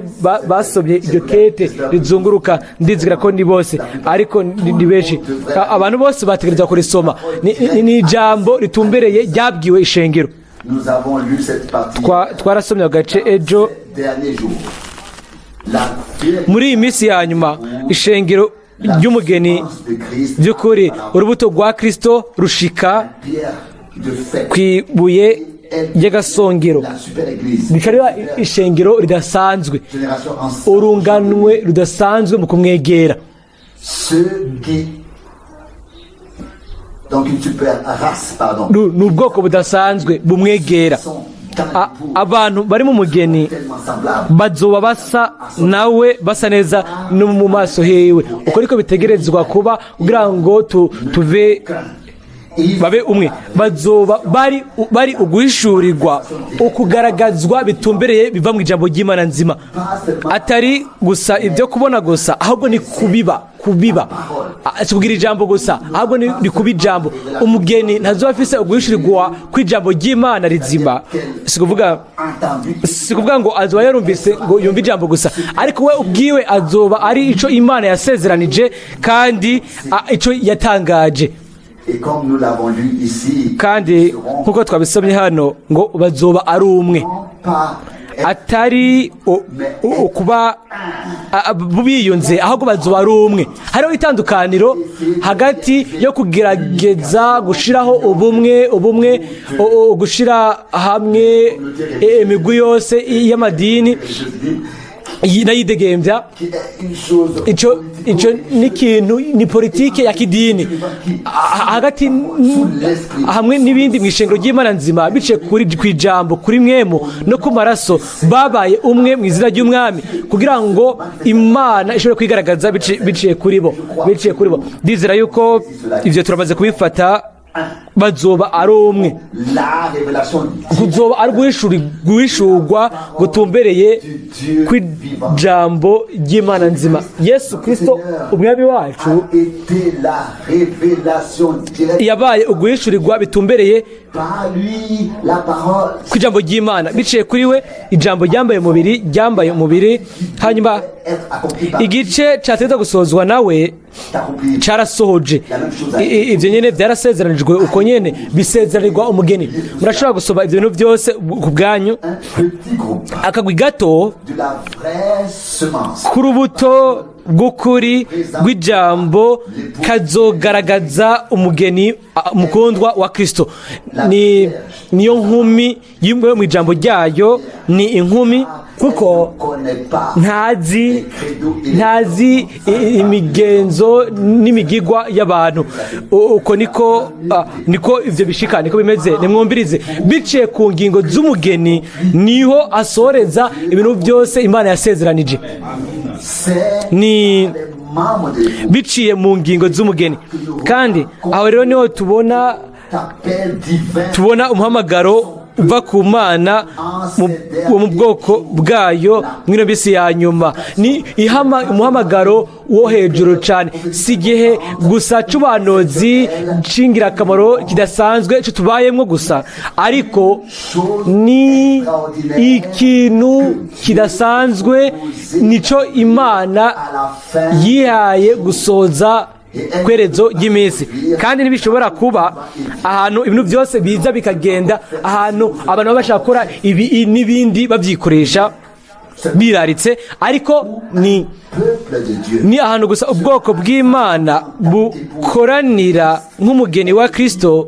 basomye iryo kete rizunguruka? Ndizera ko ni bose, ariko ni benshi. Abantu bose bategereza kurisoma. Ni ijambo ritumbereye ryabwiwe ishengero. Nous avons lu cette partie Twarasomye ako gace ejo. ces derniers jours. La vérité Muri iyi minsi ya nyuma, ishengero ry'umugeni de Christ, by'ukuri urubuto rwa Kristo rushika pierre de faîte, ku ibuye ry'agasongero, la super église, rica riba ishengero ridasanzwe, génération ensemble, urunganwe rudasanzwe mu kumwegera. Ceux qui, donc une super race, pardon, Ni ubwoko budasanzwe bumwegera. sont dans l'épouse, Abantu bari mu mugeni tellement semblables. bazoba basa nawe, basa neza no mu maso hewe. Uko niko bitegerezwa kuba kugira ngo tuve Babe umwe, bazoba bari uguhishurirwa, ukugaragazwa bitumbereye biva mu ijambo ry'Imana nzima, atari gusa ibyo kubona gusa, ahubwo ni kubiba. Si kugira ijambo gusa, ahubwo ni kuba ijambo. Umugeni ntazoba afise uguhishurirwa kw'ijambo ry'Imana rizima, si kuvuga Entendu. si kuvuga ngo azoba yarumvise ngo yumve ijambo gusa, ariko we ubwiwe azoba ari ico Imana yasezeranije kandi ico yatangaje. Et comme nous l'avons lu ici, Kandi nk'uko twabisomye hano ngo bazoba ari umwe, pas atari ukuba biyunze, ahubwo bazoba ari umwe. Hariho itandukaniro hagati yo kugerageza gushiraho ubumwe, gushira hamwe imigwi yose y'amadini n'ayidegembya. Qui est une chose Ico ni ikintu, ni politike ya kidini. Hagati hamwe n'ibindi mu ishengero ry'Imana nzima, biciye kuri kw'ijambo, kuri mpwemu no ku maraso, babaye umwe mu izina ry'Umwami kugira ngo Imana ishobore kwigaragaza biciye kuri bo. Ndizera yuko ivyo turamaze kubifata. Bazoba ari umwe. La révélation Kuzoba ari guhishurwa gutumbereye kw'ijambo ry'Imana nzima. Yesu Kristo Umwami wacu a été la révélation directe yabaye uguhishurirwa bitumbereye par lui, la parole kw'ijambo ry'Imana. Biciye kuri we, ijambo ryambaye umubiri, hanyuma être accomplie par igice cyategetswe gusozwa nawe accompli. carasohoje. Ivyo nyene vyarasezeranijwe, uko nyene bisezeranirwa umugeni. Murashobora gusoma ivyo bintu byose ku bwanyu. Un petit groupe Akagwi gato de la vraie semence ku rubuto rw'ukuri rw'ijambo kazogaragaza umugeni mukundwa wa Kristo. Ni niyo nkumi y'imwe mu ijambo ryayo, ni inkumi kuko connaît pas ntazi imigenzo n'imigigwa y'abantu. Uko niko ivyo bishika, niko bimeze. Nimwumvirize, biciye ku ngingo z'umugeni niho asoreza ibintu byose Imana yasezeranije. C'est Ni les membres de l'épouse biciye mu ngingo z'umugeni. Kandi aho rero niho tubona appel divin tubona umuhamagaro uva ku Mana wo mu bwoko bwayo mw'ino bisi ya nyuma. Ni ihama umuhamagaro wo hejuru cyane, si igihe gusa c'ubuhanuzi c'ingirakamaro kidasanzwe cyo tubayemwo gusa, ariko ni ikintu kidasanzwe nico Imana à la fin yihaye gusoza kwerezo ry'iminsi. Kandi ntibishobora kuba ahantu ibintu byose biza bikagenda, ahantu abantu baba bashaka gukora ibi n'ibindi babyikoresha biraritse, ariko ni peuple de Dieu ni ahantu gusa ubwoko bw'Imana bukoranira nk'umugeni wa Kristo,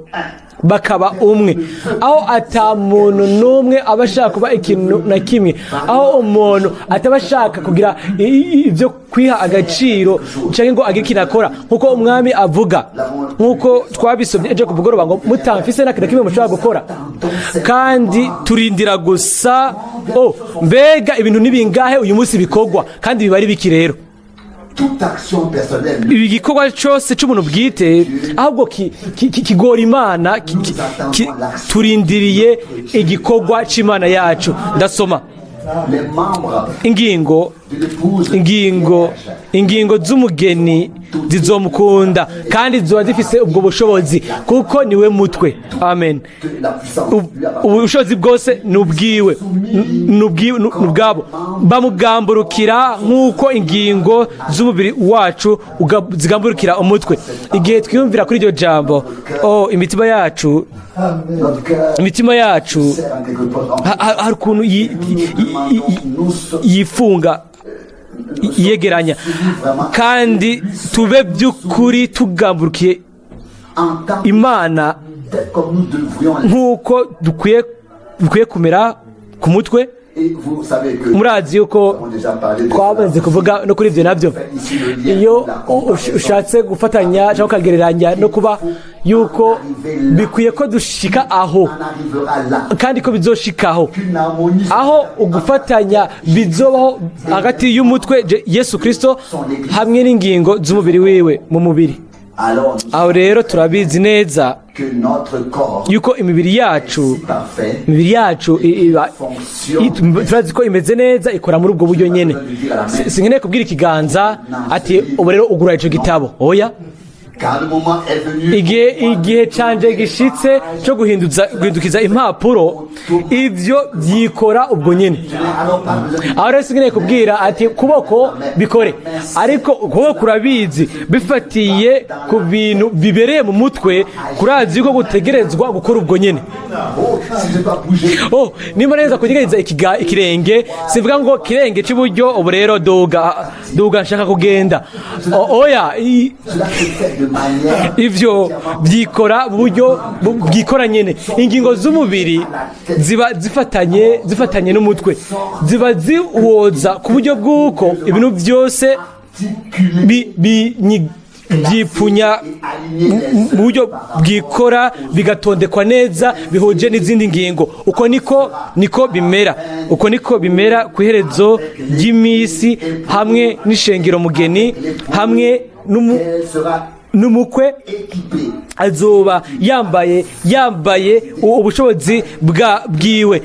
bakaba umwe, aho ata muntu n'umwe aba ashaka kuba ikintu na kimwe, aho umuntu ataba ashaka kugira ibyo kwiha agaciro cyangwa ngo agire ikintu akora, nk'uko Umwami avuga, nk'uko twabisomye ejo ku mugoroba, ngo mutamfise nta kintu na kimwe mushobora gukora. Kandi turindira gusa. Oh, mbega ibintu ni bingahe uyu munsi bikorwa kandi biba ari biki rero? Toute action personnelle Ibi gikorwa cyose cy'umuntu bwite ahubwo kigora Imana. Turindiriye igikorwa cy'Imana yacu. Ndasoma les membres ingingo de l'épouse ingingo z'umugeni zizomukunda kandi ziba zifise ubwo bushobozi kuko niwe mutwe. Amen. Que la puissance lui appartient. Ubushobozi bwose ni ubwiwe, ni ubwabo. Bamugamburukira nk'uko ingingo z'umubiri wacu zigamburukira umutwe. Igihe twiyumvira kuri iryo jambo, oh, imitima yacu Notre cœur imitima yacu serre en quelque part. hari ukuntu yifunga, yegeranya, kandi tube by'ukuri tugamburukiye En tant que Imana tel comme nous devrions l'être. nk'uko dukwiye kumera ku mutwe. Et vous savez que Murazi yuko nous avons déjà parlé de twamaze cela. kuvuga no kuri ibyo nabyo. Iyo ushatse gufatanya cyangwa ukagereranya no kuba yuko bikwiye ko dushika aho On arrivera là. kandi ko bizoshikaho Qu'une harmonie aho ugufatanya bizobaho hagati y'umutwe Yesu Kristo hamwe n'ingingo z'umubiri wiwe mu mubiri. Alors nous Aho rero turabizi neza. que notre corps yuko imibiri yacu si parfait imibiri yacu turazi ko imeze neza, ikora muri ubwo buryo nyene. Sinkeneye kubwira ikiganza ati: "Ubu rero ugura ico gitabo." Oya. Quand le moment est venu, Igihe canje gishitse cyo guhindukiza impapuro, ivyo byikora ubwo nyene. je n'ai alors pas besoin de Aho rero sinkeneye kubwira ati: "Kuboko, bikore." Ariko ukuboko kurabizi, bifatiye ku bintu bibereye mu mutwe, kurazi ko gutegerezwa gukora ubwo nyene. Oh, si je dois bouger, Oh, nimba neza kugereza ikirenge, sivuga ngo: "Kirenge cy'iburyo, ubu rero duga, duga, nshaka kugenda." Oya. Cela se fait de manière Ivyo byikora mu buryo bwikora nyene. Ingingo z'umubiri ziba zifatanye n'umutwe, ziba ziwoza ku buryo bw'uko ibintu byose articulée byipfunya mu buryo bwikora, bigatondekwa neza, bihuje n'izindi ngingo. Uko niko bimera, uko niko bimera ku iherezo ry'iminsi hamwe n'ishengero mugeni, hamwe Elle sera n'umukwe. équipée Azoba yambaye ubushobozi bwa bwiwe,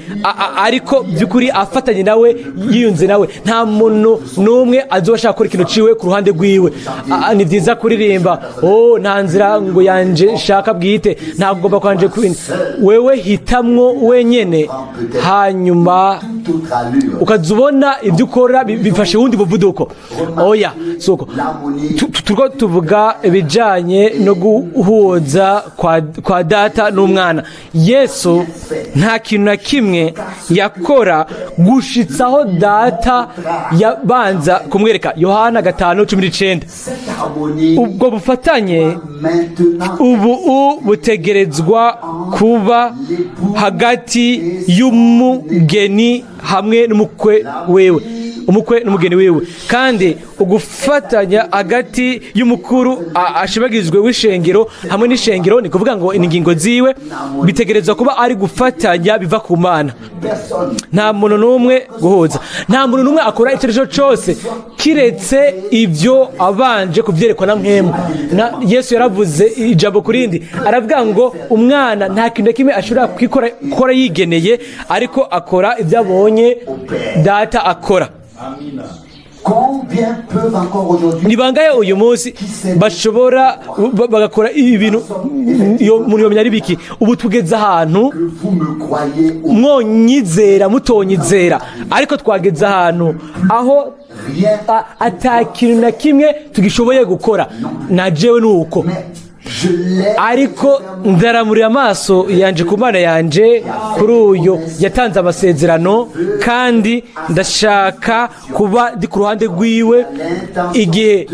ariko by'ukuri afatanye nawe, yiyunze nawe. Nta muntu n'umwe azoba ashaka gukora ikintu ciwe ku ruhande rwiwe. Ni byiza kuririmba: "Oh, nta nzira ngo yanje nshaka bwite, ntagomba kwanje wewe hitamwo wenyene." Hanyuma toute autre allure. ukaza ubona ibyo ukora bifashe uwundi muvuduko. Oya, suko turiko tuvuga ibijanye no guhuza kwa Data n'Umwana. Yesu nta kintu na kimwe yakora gushitsaho Data yabanza kumwereka. Yohana 5:19. Cette harmonie, Ubwo bufatanye maintenant, ubu butegerezwa kuba hagati y'umugeni hamwe n'umukwe wewe, umukwe n'umugeni wiwe, kandi ugufatanya hagati y'umukuru ashibagizwe w'ishengero hamwe n'ishengero, ni kuvuga ngo ingingo ziwe, bitegerezwa kuba ari gufatanya biva ku Mana. Personne Nta muntu n'umwe guhuza, nta muntu n'umwe akora icyo ari cyo cyose kiretse ibyo abanje kubyerekwa na Mpwemu. Na Yesu yaravuze ijambo ku rindi, aravuga ngo Umwana nta kintu na kimwe ashobora kwikora, gukora yigeneye, ariko akora ibyo abonye Data akora. Combien peuvent encore aujourd'hui Ni bangahe uyu munsi bashobora bagakora ibintu iyo umuntu yomenya ari biki? Ubu tugeze ahantu, que vous me croyez ou mwonyizera, mutonyizera, ariko twageze ahantu aho rien, ata kintu na kimwe tugishoboye gukora. Na jewe ni uko. Mais je l'ai Ariko ndaramurira amaso yanje ku Mana yanje, kuri uyu yatanze amasezerano, kandi ndashaka kuba ndi ku ruhande rwiwe igihe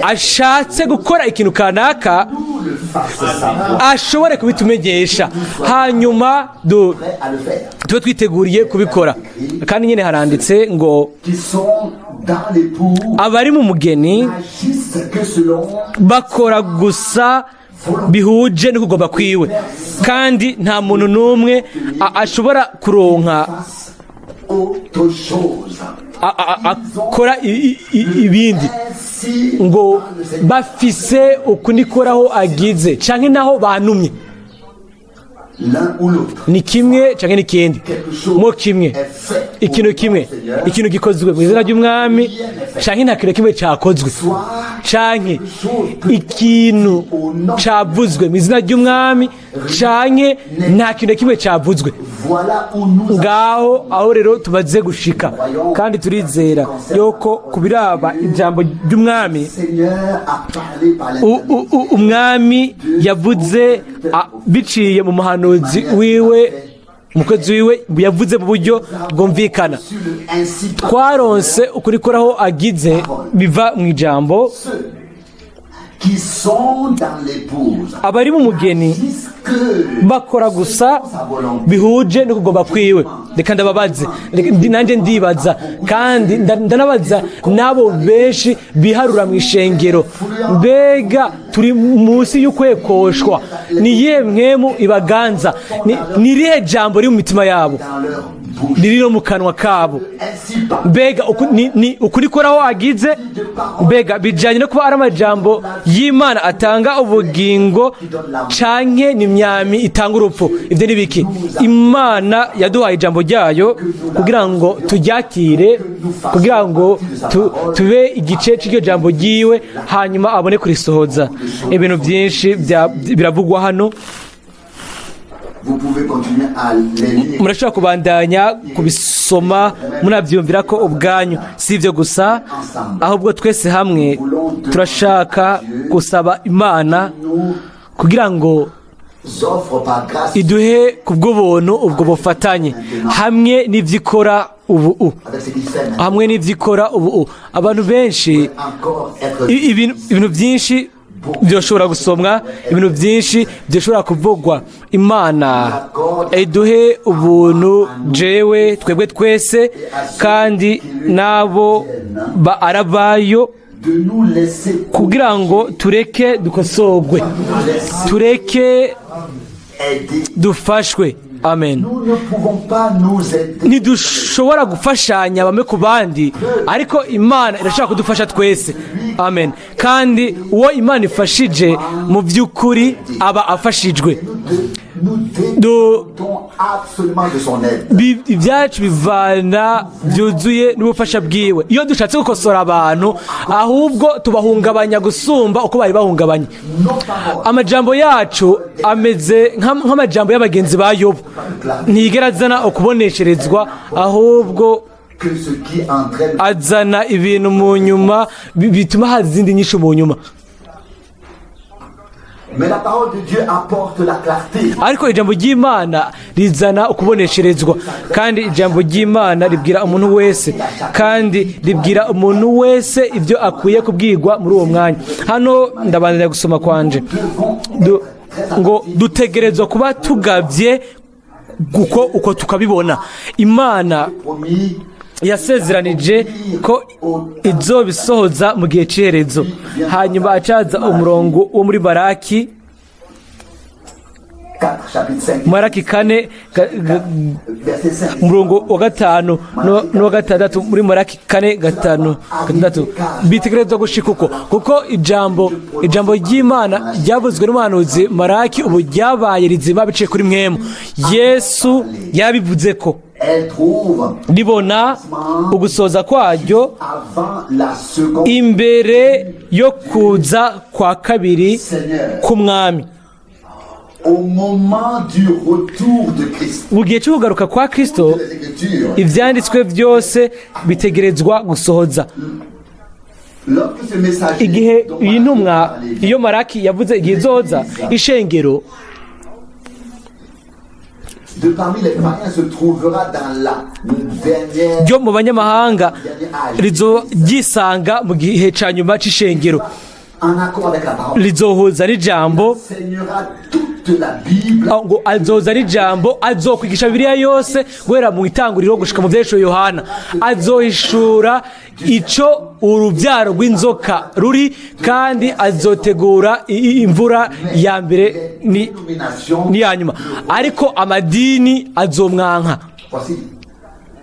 ashatse gukora ikintu kanaka, nous le fasse savoir, ashobore kubitumenyesha, hanyuma prêt à le faire. tube twiteguriye kubikora. Kandi nyine haranditse ngo Qui sont dans l'époux abari mu mugeni n'agissent que selon bakora gusa bihuje no kugomba kwiwe, kandi nta muntu n'umwe ashobora kuronka fasse autre chose. akora ibindi. Ainsi, Ngo bafise ukunikoraho agize canke naho bantumye. l'un ou l'autre. Ni kimwe canke n'ikindi mo kimwe, ikintu kimwe, ikintu gikozwe mu izina ry'Umwami, canke nta kintu kimwe cakozwe, canke ikintu cavuzwe mu izina ry'Umwami, canke nta kintu na kimwe cavuzwe. Voilà où nous Ngaho aho rero tumaze gushika, kandi turizera yuko kubiraba ijambo ry'Umwami, Seigneur a parlé par Umwami yavuze biciye mu muhanuzi wiwe, umukozi wiwe, yavuze mu buryo bwumvikana. sur le ainsi par Twaronse ukurikoraho agize biva mu ijambo. ceux qui sont dans l'épouse Abari mu mugeni disent que bakora gusa bihuje no kugomba kwiwe. Reka ndababaze. Reka nanjye ndibaza, kandi ndanabaza n'abo benshi biharura mu ishengero: mbega turi munsi y'ukwekoshwa? Ni iyihe mpwemu ibaganza? Ni irihe jambo riri mu mitima yabo? Dans leur bouche. Riri no mu kanwa kabo. Ainsi parle Mbega ni ukuri koraho agize? Mbega bijyanye no kuba ari amajambo y'Imana atanga ubugingo, canke ni imyami itanga urupfu? Ibyo ni biki? Imana yaduhaye ijambo ryayo kugira ngo turyakire, kugira ngo tube igice cy'iryo jambo ryiwe, hanyuma abone kurisohoza. Ibintu byinshi biravugwa hano. Vous pouvez continuer à les lire. Murashobora kubandanya kubisoma, munabyumvira ko ubwanyu. Si ibyo gusa, ahubwo twese hamwe turashaka gusaba Imana Nous kugira ngo offre par grâce iduhe ku bw'ubuntu ubwo bufatanye hamwe n'ibyo ikora ubu avec ce qu'il fait maintenant. Hamwe n'ibyo ikora ubu. Abantu benshi Encore être ibintu byinshi byoshobora gusomwa, ibintu byinshi byoshobora kuvugwa. Imana iduhe ubuntu, jewe, twebwe twese, kandi n'abo ba arabayo, de nous laisser kugira ngo tureke dukosorwe, tureke aider. dufashwe. Amen. Nous ne pouvons pas nous aider. Ntidushobora gufashanya bamwe ku bandi, ariko Imana irashobora kudufasha twese. Amen. Kandi uwo Imana ifashije, mu by'ukuri aba afashijwe. Nous dépendons absolument de son aide. Ibyacu bivana byuzuye n'ubufasha bwiwe. Iyo dushatse gukosora abantu, ahubwo tubahungabanya gusumba uko bari bahungabanye. Nos paroles Amajambo yacu ameze nk'amajambo y'abagenzi ba Yobu. Ntiyigera azana ukubonesherezwa, ahubwo que ce qui entraîne azana ibintu mu nyuma bituma haza izindi nyinshi mu nyuma. Mais la parole de Dieu apporte la clarté. Ariko ijambo ry'Imana rizana ukubonesherezwa, kandi ijambo ry'Imana ribwira umuntu wese, kandi ribwira umuntu wese ibyo akwiye kubwirwa muri uwo mwanya. Hano ndabandanya gusoma kwanje. Ngo dutegerezwa kuba tugabye kuko uko tukabibona Imana Promis yasezeranije ko izobisohoza mu gihe cy'iherezo. Hanyuma acaza umurongo wo muri Maraki. 4, chapitre 5, Maraki 4, verset 5. umurongo wa 5 n'uwa 6, muri Maraki 4, 5, 6. Bitegerezwa gushika uko, kuko ijambo ry'Imana ryavuzwe n'umuhanuzi Maraki ubu ryabaye rizima biciye kuri mwemu. Yesu yabivuze ko Elle trouve ribona ugusoza kwaryo avant la seconde imbere yo kuza kwa kabiri Seigneur. k'Umwami. Au moment du retour de Christ. Mu gihe cyo kugaruka kwa Kristo, Les Écritures, ibyanditswe byose bitegerezwa gusohoza. lorsque ce messager Igihe dont iyi Maraki ntumwa parlait, iyo Maraki yavuze, igihe izoza, ishengero de parmi les païens se trouvera dans la dernière ryo mu banyamahanga rizo ryisanga mu gihe cya nyuma c'ishengero, en accord avec la parole. rizohuza n'ijambo. Enseignera toute la Bible Aho ngo azoza n'ijambo, azokwigisha Bibiliya yose guhera mu itanguriro gushika mu Vyahishuriwe Yohana. Azohishura ico urubyaro rw'inzoka ruri, kandi azotegura imvura ya mbere ni illumination. n'iya nyuma, ariko amadini azomwanka. Voici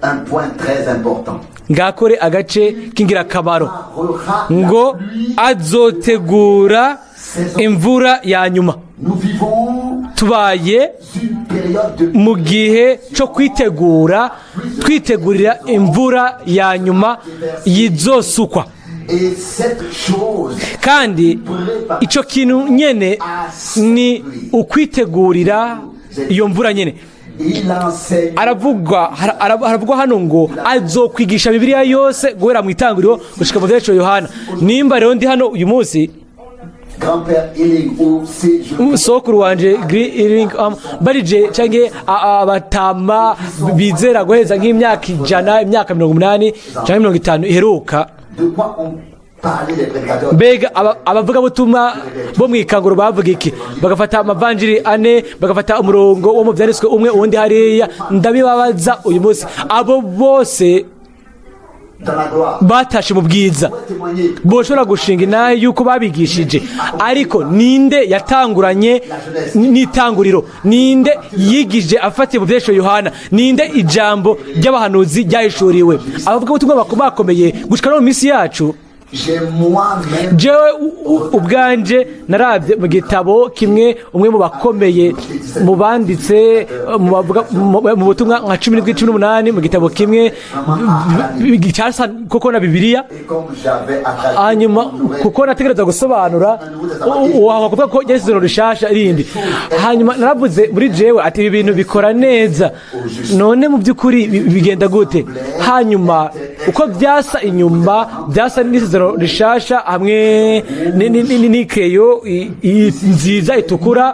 un point très important. Ngakore agace k'ingirakamaro. Préparera Ngo la pluie. azotegura imvura ya nyuma. Nous vivons Tubaye une période de mu gihe cyo kwitegura, twitegurira imvura ya nyuma yizosukwa. Et cette chose Kandi icyo kintu nyene ni ukwitegurira iyo mvura nyene. Il enseigne Haravugwa hano ngo azokwigisha Bibiliya yose guhera mu itanguriro gushika mu Vyahishuriwe Yohana. Nimba rero ndi hano uyu munsi, grand-père Healing ou si je sokuru wanje Healing barije canke abatama bizera guheza nk'imyaka 100, imyaka 80 canke 50 iheruka, De quoi ont parlé les prédicateurs? Mbega abavugabutumwa bo mu ikanguro bavuga iki? Bagafata amavanjiri ane, bagafata umurongo wo mu Vyanditswe umwe, uwundi hariya. Ndabibabaza uyu munsi, abo bose. dans la gloire. Batashe mu bwiza. Témoigner Boshobora gushinga intahe yuko babigishije, ariko ninde yatanguranye n'itanguriro? Ninde yigije afatiye mu byesho Yohana? Ninde ijambo ry'abahanuzi ryahishuriwe? Abavugabutumwa bakomeye gushika no mu minsi yacu. J'ai moi-même Jewe ubwanje narabye mu gitabo kimwe, umwe mu bakomeye mu banditse mu bavuga mu butumwa nka 17, 18, mu gitabo kimwe cyasa koko na Bibiliya. Et comme j'avais à traduire, Hanyuma kuko nategereza gusobanura, wahava kuvuga ko ryari isezerano rishasha rindi. Hanyuma naravuze muri jewe ati: "Ibi bintu bikora neza, none mu by'ukuri bigenda gute?" Hanyuma uko byasa inyuma byasa n'isezerano rishasha hamwe n'ikeyo nziza itukura.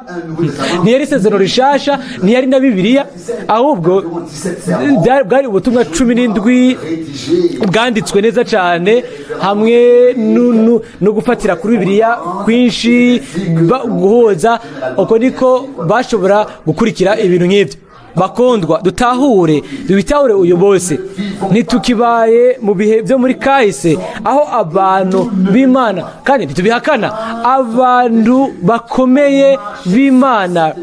Ntiyari isezerano rishasha, ntiyari na Bibiliya, ahubwo bwari ubutumwa 17 rédigé bwanditswe neza cyane hamwe no gufatira kuri Bibiliya kwinshi, guhuza. Uko niko bashobora gukurikira ibintu nk'ibyo. Bakundwa, dutahure, dubitahure uyu munsi. Ntitukibaye mu bihe byo muri kahise aho abantu b'Imana, kandi ntitubihakana, abantu bakomeye b'Imana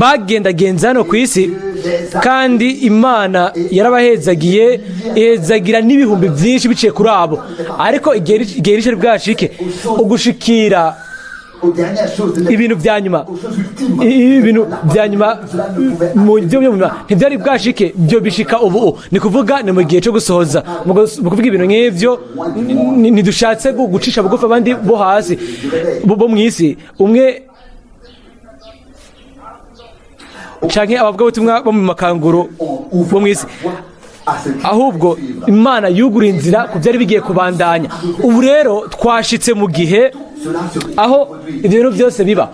bagendagenza hano ku isi, kandi Imana yarabahezagiye, ihezagira n'ibihumbi byinshi biciye kuri abo. Ariko igihe rishari bwashike ugushikira aux dernières choses de ibintu bya nyuma, aux choses ultimes. Ibintu bya nyuma mu byo nyuma ntibyari bwashike. Byo bishika ubu, ni kuvuga ni mu gihe cyo gusohoza. Mu kuvuga ibintu nk'ibyo, ntidushatse gucisha bugufi abandi bo hasi bo mu isi umwe canke abavugabutumwa bo mu makanguro bo mu isi. À ce qui Ahubwo Imana yugura inzira ku byari bigiye kubandanya. Ubu rero twashitse mu gihe cela se aho ibyo bintu byose biba.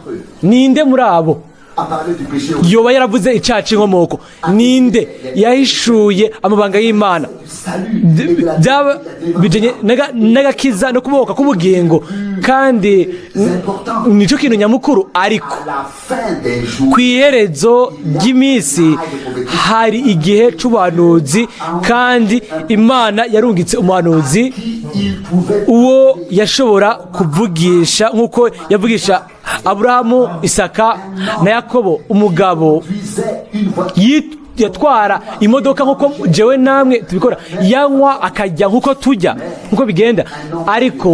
Ninde muri abo a parlé du péché yoba yaravuze icyaha cy'inkomoko? Ninde yahishuye amabanga y'Imana? Salut et de la Byaba bijanye n'agakiza no kubohoka k'ubugingo, kandi nicyo kintu nyamukuru. Ariko à la fin des jours ku iherezo ry'iminsi hari igihe c'ubuhanuzi, kandi Imana yarungitse umuhanuzi il pouvait uwo yashobora kuvugisha nk'uko yavugisha Aburahamu, Isaka na Yakobo, umugabo conduisait une voiture yatwara imodoka nk'uko jewe namwe tubikora, yanywa akajya nk'uko tujya, nk'uko bigenda. Ariko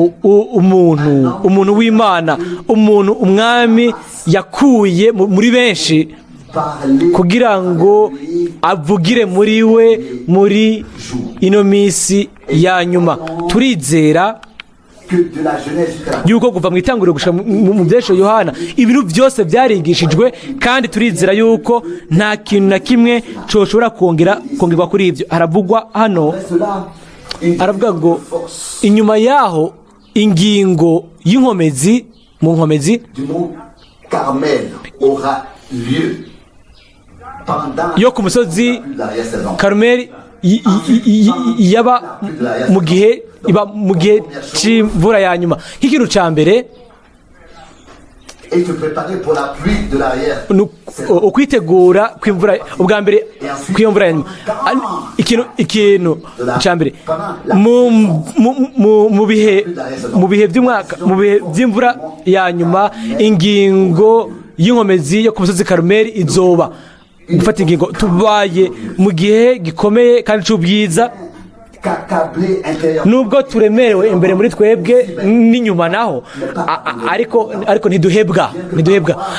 umuntu w'Imana, umuntu umwami yakuye muri benshi parler kugira ngo avugire muri we muri ino minsi ya nyuma. Turizera que de la Genèse jusqu'à la yuko kuva mu itanguriro gushika mu byesho Yohana ibintu byose byarigishijwe, kandi turizera yuko nta kintu na kimwe coshobora kongerwa kuri ibyo. Haravugwa hano, cela une aravuga ngo force inyuma yaho ingingo y'inkomezi mu nkomezi du mont Carmel aura lieu pendant yo ku musozi la l'arrière-saison. Karumeli yaba mu gihe, iba mu gihe c'imvura ya nyuma. Nk'ikintu ca mbere, Et se préparer pour la pluie de l'arrière. Ni ukwitegura kw'imvura ubwa mbere, kw'iyo mvura ya nyuma. Ikintu cya mbere mu bihe by'umwaka, mu bihe by'imvura ya nyuma, ingingo y'inkomezi yo ku musozi Karumeli izoba. Gufata ingingo, tubaye mu gihe gikomeye kandi c'ubwiza. Qu'accablé intérieurement. Nubwo turemerewe imbere muri twebwe n'inyuma naho, ariko ntiduhebwa,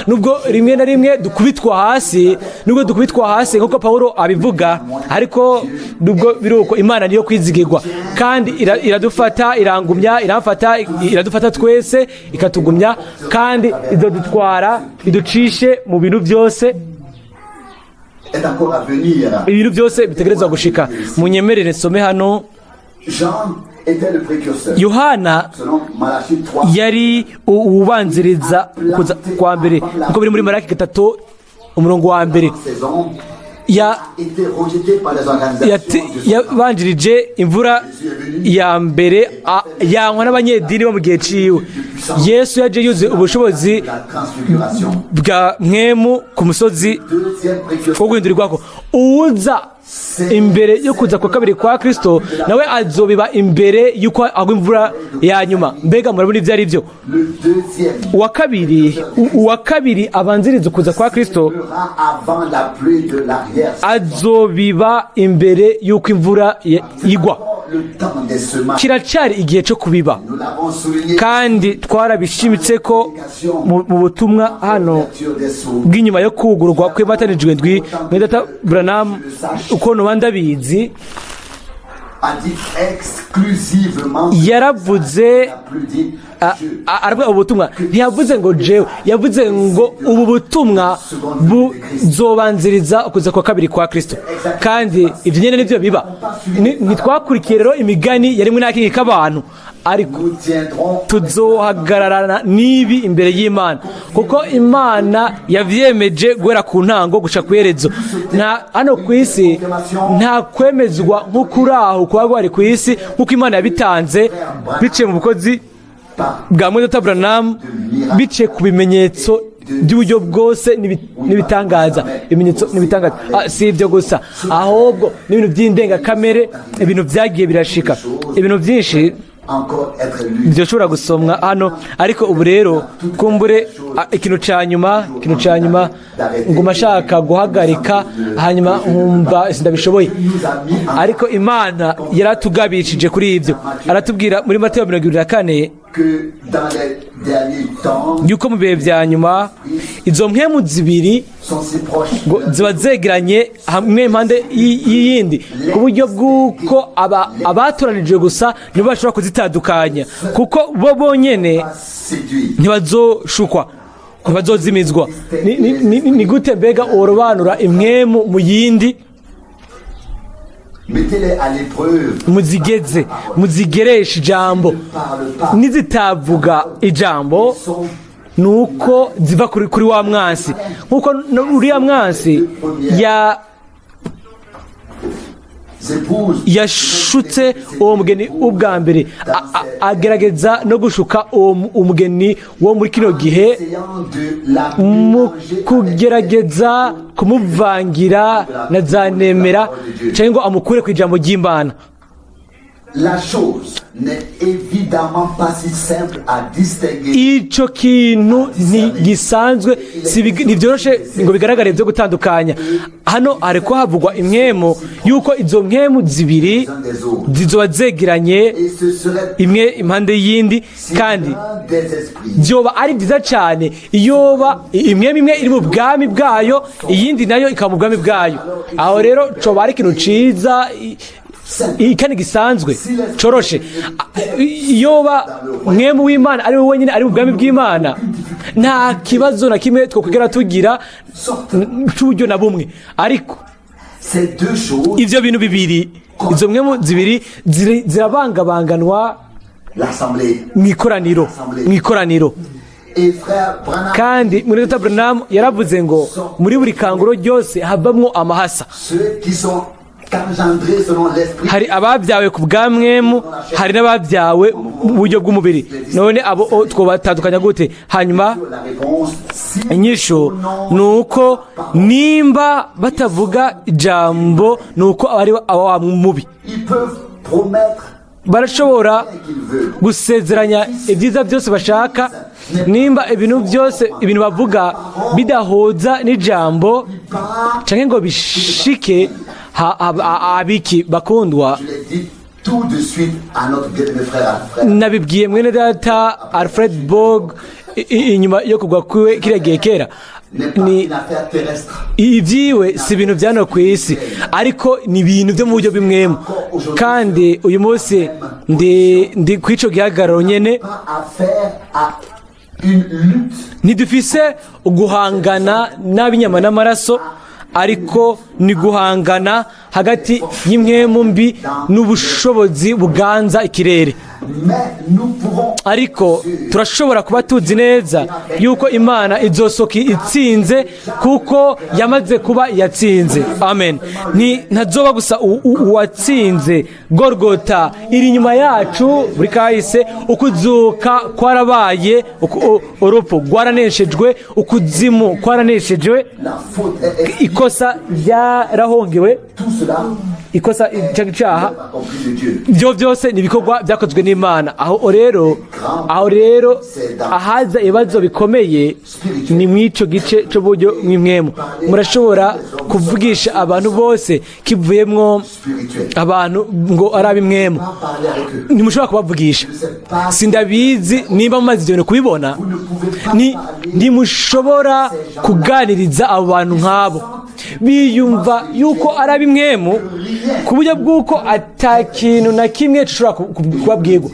nubwo rimwe na rimwe dukubitwa hasi, nubwo dukubitwa hasi nk'uko Pawulo abivuga. Ariko nubwo biri uko, Imana niyo kwizigirwa, kandi iradufata, irangumya, iramfata, iradufata twese, ikatugumya, kandi izodutwara iducishe mu bintu byose Est encore à venir. ibintu byose bitegerezwa gushika. Munyemerere nsome hano. Jean était le précurseur. Yohana Selon Malachie 3, yari uwubanziriza kuza kwa mbere, nkuko biri muri Maraki 3, umurongo wa 1. Saison Ya était rejeté par les organisations de son temps. Yabanjirije imvura ya mbere, yankwa n'abanyedini bo mu gihe ciwe. Yesu yaje yuzuye ubushobozi La transfiguration. bwa mpwemu ku musozi Deuxième précurseur wo guhindurirwako. Uwuza imbere yo kuza kwa kabiri kwa Kristo nawe azobiba imbere y'uko agwa imvura ya nyuma. Mbega murabona ibyo ari byo? Le deuxième Uwa kabiri abanziriza ukuza kwa Kristo sera avant la pluie de l'arrière. azobiba imbere y'uko imvura igwa. Le temps des semences. Kiracari igihe cyo kubiba. Nous l'avons souligné. Kandi twarabishimitse ko mu butumwa hano Ouverture des sceaux. bw'inyuma yo kugurwa kw'imatanijwe ndwi. Mwene Branham, uko nuba ndabizi, A dit exclusivement. yaravuze n'a plus dit je. Aravuga ubutumwa, ntiyavuze ngo jewe, yavuze ngo ubu butumwa buzobanziriza ukuza kwa kabiri kwa Kristo, kandi ibyo nyene nivyo biba. Ntitwakurikiye rero imigani yarimwe n'akingi k'abantu, ariko Nous tiendrons tuzohagararana n'ibi imbere y'Imana, kuko Imana yavyemeje guhera ku ntango guca ku iherezo. Nta hano ku isi nta kwemezwa nk'ukuri aho kuba gwari ku isi nk'uko Imana yabitanze biciye mu bukozi par bwa mwene Branham, biciye ku bimenyetso by'uburyo bwose n'ibitangaza, ibimenyetso n'ibitangaza. Si ibyo gusa, ahubwo n'ibintu by'indengakamere, ibintu byagiye birashika, ibintu byinshi encore être lu. byoshobora gusomwa hano. Ariko ubu rero kumbure ikintu ca nyuma nguma ashaka guhagarika, hanyuma nkumva sindabishoboye, ariko Imana yaratugabishije kuri ibyo, aratubwira muri Mateyo 24 Que dans les derniers temps yuko mu bihe vya nyuma izo mpwemu zibiri sont si proches ngo ziba zegeranye hamwe impande y'iyindi, ku buryo bw'uko abatoranijwe gusa nibo bashobora kuzitandukanya, kuko bo bonyene séduits. ntibazoshukwa, ntibazozimizwa. Ni gute mbega urobanura impwemu mu yindi? Mettez-les à l'épreuve. Muzigeze, muzigereshe ijambo. Ne parle pas. Nizitavuga ijambo, Sont nuko ziva kuri wa mwansi, nkuko uriya mwansi ya épouses yashutse uwo mugeni w'ubwa mbere, agerageza no gushuka uwo umugeni wo muri kino gihe essayant de la mu mélanger avec kugerageza kumuvangira na za nemera cyangwa ngo amukure ku ijambo ry'Imana. La chose n'est évidemment pas si simple à distinguer. Ico kintu ntigisanzwe, ntibyoroshe ngo bigaragare byo gutandukanya. Hano hariko havugwa impwemu, yuko izo mpwemu zibiri des autres. zizoba zegeranye Et ce serait imwe impande y'iyindi, kandi l'un des esprits byoba ari byiza cyane iyoba imwe imwe iri mu bwami bwayo, iyindi nayo ikaba mu bwami bwayo. Aho rero coba ari ikintu ciza kandi gisanzwe coroshe. Iyoba mwemu w'Imana ari we wenyine ari mu bwami bw'Imana, nta kibazo na kimwe twokwigera tugira c'uburyo na bumwe, ariko Ces deux choses, ivyo bintu bibiri, izo mwemu zibiri zirabangabanganwa l'assemblée. mw'ikoraniro. Et frère Branham, Kandi muri Dr Branham yaravuze ngo muri buri kanguro ryose havamwo amahasa. Ceux qui sont engendrés selon l'esprit, Hari ababyawe ku bwa mwemu, hari n'ababyawe mu buryo bw'umubiri. None abo twobatandukanya gute? Hanyuma la réponse, si inyishu ni uko nimba batavuga ijambo, ni uko aba ari aba wa mubi. Ils peuvent promettre Barashobora qu'ils veulent. gusezeranya ibyiza byose bashaka, nimba ibintu byose, ibintu bavuga bidahuza n'ijambo Pas, canke ngo bishike abiki bakundwa. je l'ai dit tout de suite à notre bien-aimé frère Alfred. Nabibwiye mwene data Alfred Borg inyuma yo kugwa kwiwe kiriya gihe kera. N'est pas Ni une affaire terrestre. ibyiwe si ibintu bya hano ku isi, ariko ni ibintu byo mu buryo bw'impwemu, kandi uyu munsi ndi ku ico gihagararo nyene. Pas affaire à une lutte Ntidufise uguhangana n'ab'inyama n'amaraso, ariko ni guhangana hagati y'impwemu mbi n'ubushobozi buganza ikirere. Mais nous pouvons Ariko turashobora kuba tuzi neza yuko Imana izosoka itsinze, kuko yamaze kuba yatsinze. Amen. Ni ntazoba gusa uwatsinze. Gorgota iri inyuma yacu buri kahise. Ukuzuka kwarabaye, urupfu rwaraneshejwe, ukuzimu kwaraneshejwe. La faute est Ikosa ryarahongewe. Tout cela Ikosa cyangwa icyaha, accompli de Dieu. Ibyo byose ni ibikorwa byakozwe n'Imana. Aho rero ahaza ibibazo bikomeye ni mu icyo gice cy'uburyo mw'impwemu. Murashobora kuvugisha abantu bose kivuyemwo Spirituel. abantu ngo ari ab'impwemu. Pas parler avec eux. Ntimushobora kubavugisha. Sindabizi nimba mumaze ibyo bintu kubibona. Vous ne pouvez pas Ni parler. ntimushobora kuganiriza abo bantu nk'abo biyumva yuko ari ab'impwemu, ku buryo bw'uko ata kintu na kimwe gishobora kubabwirwa.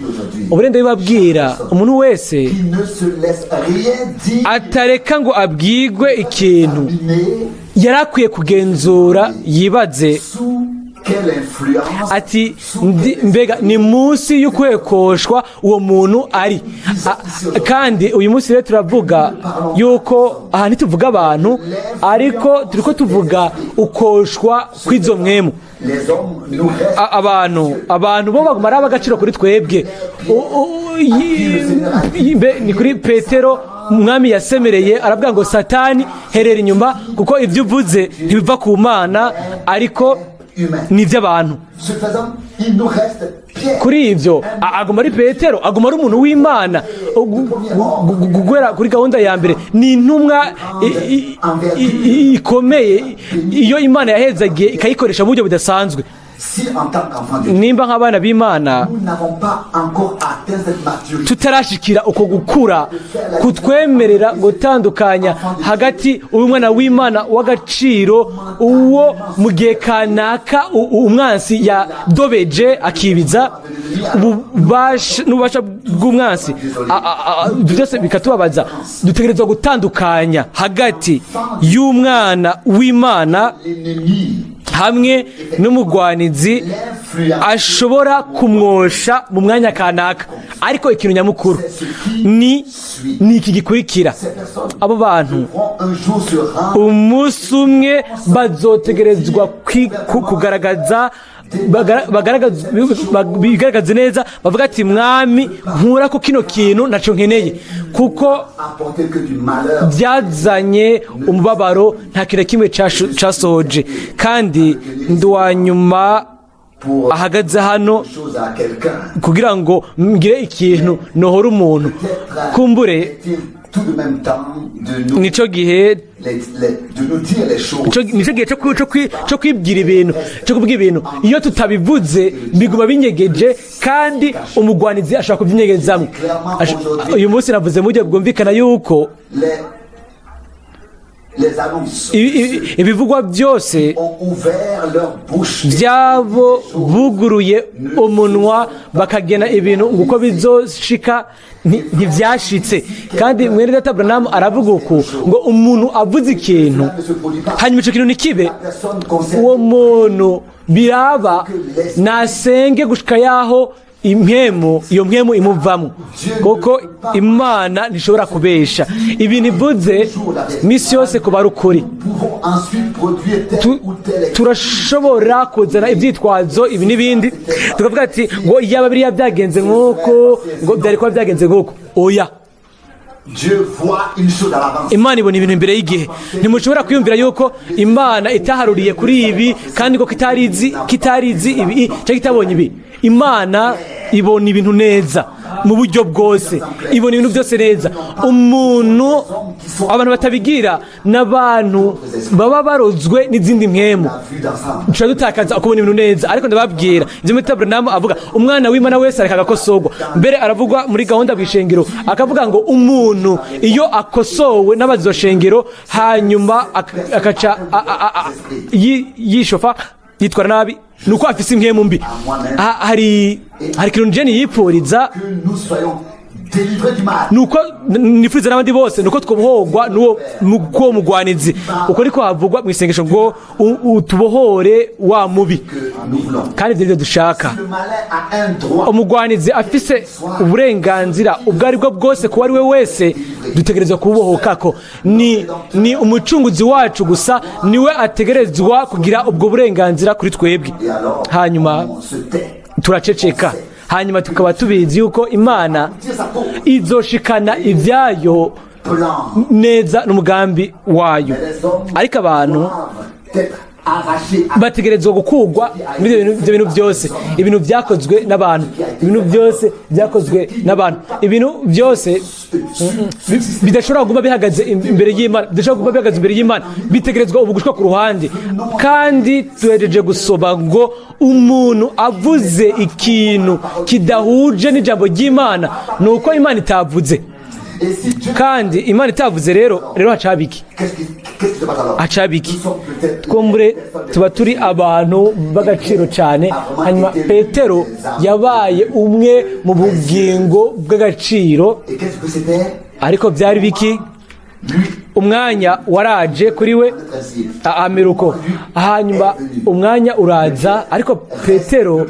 Ubu rero ndabibabwira, umuntu wese Qui ne se laisse rien dire. atareka ngo abwirwe ikintu, Mais yari akwiye kugenzura, yibaze sous quelle influence? ati: "Mbega ni munsi y'ukwekoshwa uwo muntu ari?" Kandi uyu munsi rero turavuga yuko aha ntituvuga abantu, ariko turiko tuvuga ukoshwa kw'izo mpwemu. Les hommes nous restent Abantu bo baguma ari ab'agaciro kuri twebwe. Ni kuri Petero Umwami yasemereye, aravuga ngo: "Satani, herera inyuma, kuko ibyo uvuze ntibiva ku Mana, ariko humains. ni iby'abantu." Ce faisant, il nous reste Pierre. Kuri ibyo aguma ari Petero, aguma ari umuntu w'Imana. Guhera kuri gahunda ya mbere, ni intumwa ikomeye iyo Imana yahezagiye, ikayikoresha mu buryo budasanzwe. Si en tant qu'enfant de Dieu, Nimba nk'abana b'Imana nous n'avons pas encore atteint cette maturité, tutarashikira uko gukura kutwemerera gutandukanya hagati umwana w'Imana w'agaciro, uwo mu gihe kanaka umwansi yadobeje, akibiza n'ububasha bw'umwansi, ibyo byose bikatubabaza, dutegerezwa gutandukanya hagati y'umwana w'Imana l'ennemi, hamwe n'umugwanizi l'influence, ashobora kumwosha mu mwanya kanaka. Ariko ikintu nyamukuru ni iki gikurikira: ces personnes abo bantu devront un jour se rendre umunsi umwe bazotegerezwa kugaragaza, bigaragaze neza, bavuga ati: "Mwami, nkura ko kino kintu ntaco nkeneye, kuko apporter que du malheur. byazanye umubabaro, nta kintu na kimwe casohoje, kandi ndi uwa nyuma Pour ahagaze hano chose à quelqu'un. kugira ngo ngire ikintu nohora umuntu." Kumbure Est-il tout de même temps de nous, nico gihe de nous dire les choses? Nico gihe cyo kwibwira ibintu, cyo kuvuga ibintu. Iyo tutabivuze biguma binyegeje, kandi umugwanizi ashobora kubyinyegezamo. Uyu munsi navuze mu buryo bwumvikana yuko Les annonces ibivugwa byose ont ouvert leur bouche. byabo buguruye umunwa bakagena ibintu ngo uko bizoshika, ntibyashitse. Kandi mwene data Branham aravuga uku ngo umuntu avuze ikintu, Cela ne se produit pas. hanyuma icyo kintu ntikibe, La personne concernée uwo muntu biraba nasenge gushika yaho impwemu, iyo mpwemu imuvamo, kuko Imana ntishobora kubesha. Ibintu ivuze misi yose kuba ari ukuri. Pouvons ensuite produire tel ou tel Turashobora kuzana ibyitwazo ibi n'ibindi, tukavuga ati ngo iyaba biriya byagenze nk'uko, ngo byari kuba byagenze nk'uko. Oya. Dieu voit une chose à l'avance. Imana ibona ibintu imbere y'igihe. Ntimushobora kwiyumvira yuko Imana itaharuriye kuri ibi, kandi ko kitarizi ibi cyangwa itabonye ibi. Imana ibona ibintu neza mu buryo bwose, ibona ibintu byose neza. Umuntu, abantu batabigira n'abantu baba barozwe n'izindi mpwemu. La vue d'ensemble. Dushobora dutakaza ukubona ibintu neza. Ariko ndababwira ibyo muri Branham avuga: umwana w'Imana wese areka agakosorwa. Mbere aravugwa muri gahunda bw'ishengero, akavuga ngo umuntu iyo akosowe n'abazo shengero, hanyuma akaca yishofa, yitwara nabi, nuko afise impwemu mbi. Hari ikintu jeni yipfuriza Que nous soyons Délivrés du mal. Nuko nifuriza n'abandi bose nuko twobohorwa n'uwo k'uwo mugwanizi. Uko niko havugwa mu isengesho ngo utubohore wa mubi. Que nous voulons. Kandi ibyo nibyo dushaka. Le malin a un droit. Umugwanizi afise uburenganzira ubwo ari bwo bwose kuba ari we wese, dutegerezwa kububohokako. Ni umucunguzi wacu gusa niwe ategerezwa kugira ubwo burenganzira kuri twebwe. Et alors, Hanyuma on se tait. turaceceka, hanyuma tukaba tubizi yuko Imana Tire sa peau. izoshikana ibyayo Plan. neza n'umugambi wayo. Les hommes Ariko abantu doivent être arrachés à bategerezwa gukurwa muri ibyo bintu byose, ibintu byakozwe n'abantu, ibintu byose byakozwe n'abantu, ibintu byose bidashobora kuguma bihagaze imbere y'Imana, bidashobora kuguma bihagaze imbere y'Imana, bitegerezwa ubu gushwa ku ruhande. Kandi tuhejeje gusoma ngo umuntu avuze ikintu kidahuje n'ijambo ry'Imana, ni uko Imana itavuze. Et si Dieu, Kandi Imana itavuze rero hacaba iki? qu'est-ce qui se passe alors? Hacaba iki? Nous sommes peut-être Twumbure tuba turi abantu b'agaciro cyane. Hanyuma Petero yabaye umwe mu bugingo bw'agaciro. Et qu'est-ce que c'était? Ariko byari biki? Lui, Umwanya waraje kuri we ainsi. Ameruko. Hanyuma umwanya uraza, ariko Petero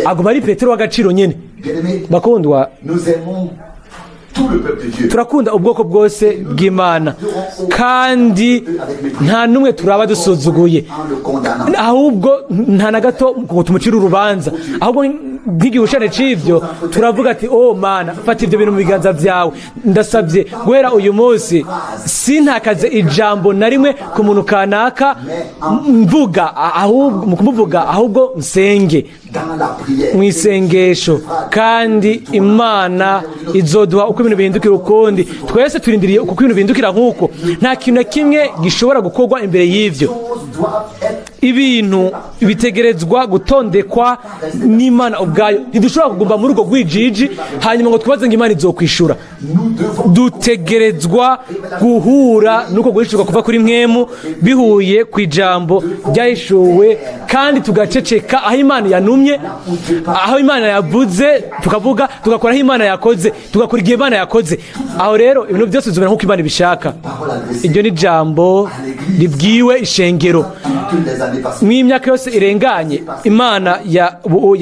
aguma ari Petero w'agaciro nyine. Bien-aimés, Bakundwa, nous aimons tout le peuple de Dieu. turakunda ubwoko bwose bw'Imana, kandi nta n'umwe turaba dusuzuguye, En le condamnant. ahubwo nta na gato ngo tumucire urubanza. Ahubwo nk'igihushane c'ivyo turavuga ati: "Oh Mana, fata ibyo bintu mu biganza byawe. Ndasabye guhera uyu munsi sintakaze ijambo na rimwe ku muntu kanaka mvuga, ahubwo mu kumuvuga, ahubwo nsenge Dans la prière. mu isengesho, kandi Imana izoduha uko ibintu bihindukira ukundi." Twese turindiriye uko ibintu bihindukira nk'uko. Nta kintu na kimwe gishobora gukorwa imbere y'ivyo. Choses doivent être Ibintu bitegerezwa gutondekwa n'Imana ubwayo. Ntidushobora kuguma muri urwo rwijiji hanyuma ngo twibaze ngo Imana izokwishura. Nous devons Dutegerezwa guhura n'uko guhishurwa kuva kuri Mpwemu bihuye ku ijambo ryahishuwe, kandi tugaceceka aho Imana yanumye, aho Imana yavuze tukavuga, tugakora aho Imana yakoze, tugakora igihe Imana yakoze. Aho rero ibintu byose bizomera nk'uko Imana ibishaka. Parole adressée Iryo ni ijambo ribwiwe ishengero. toutes les années passées. Mw'imyaka yose irenganye Imana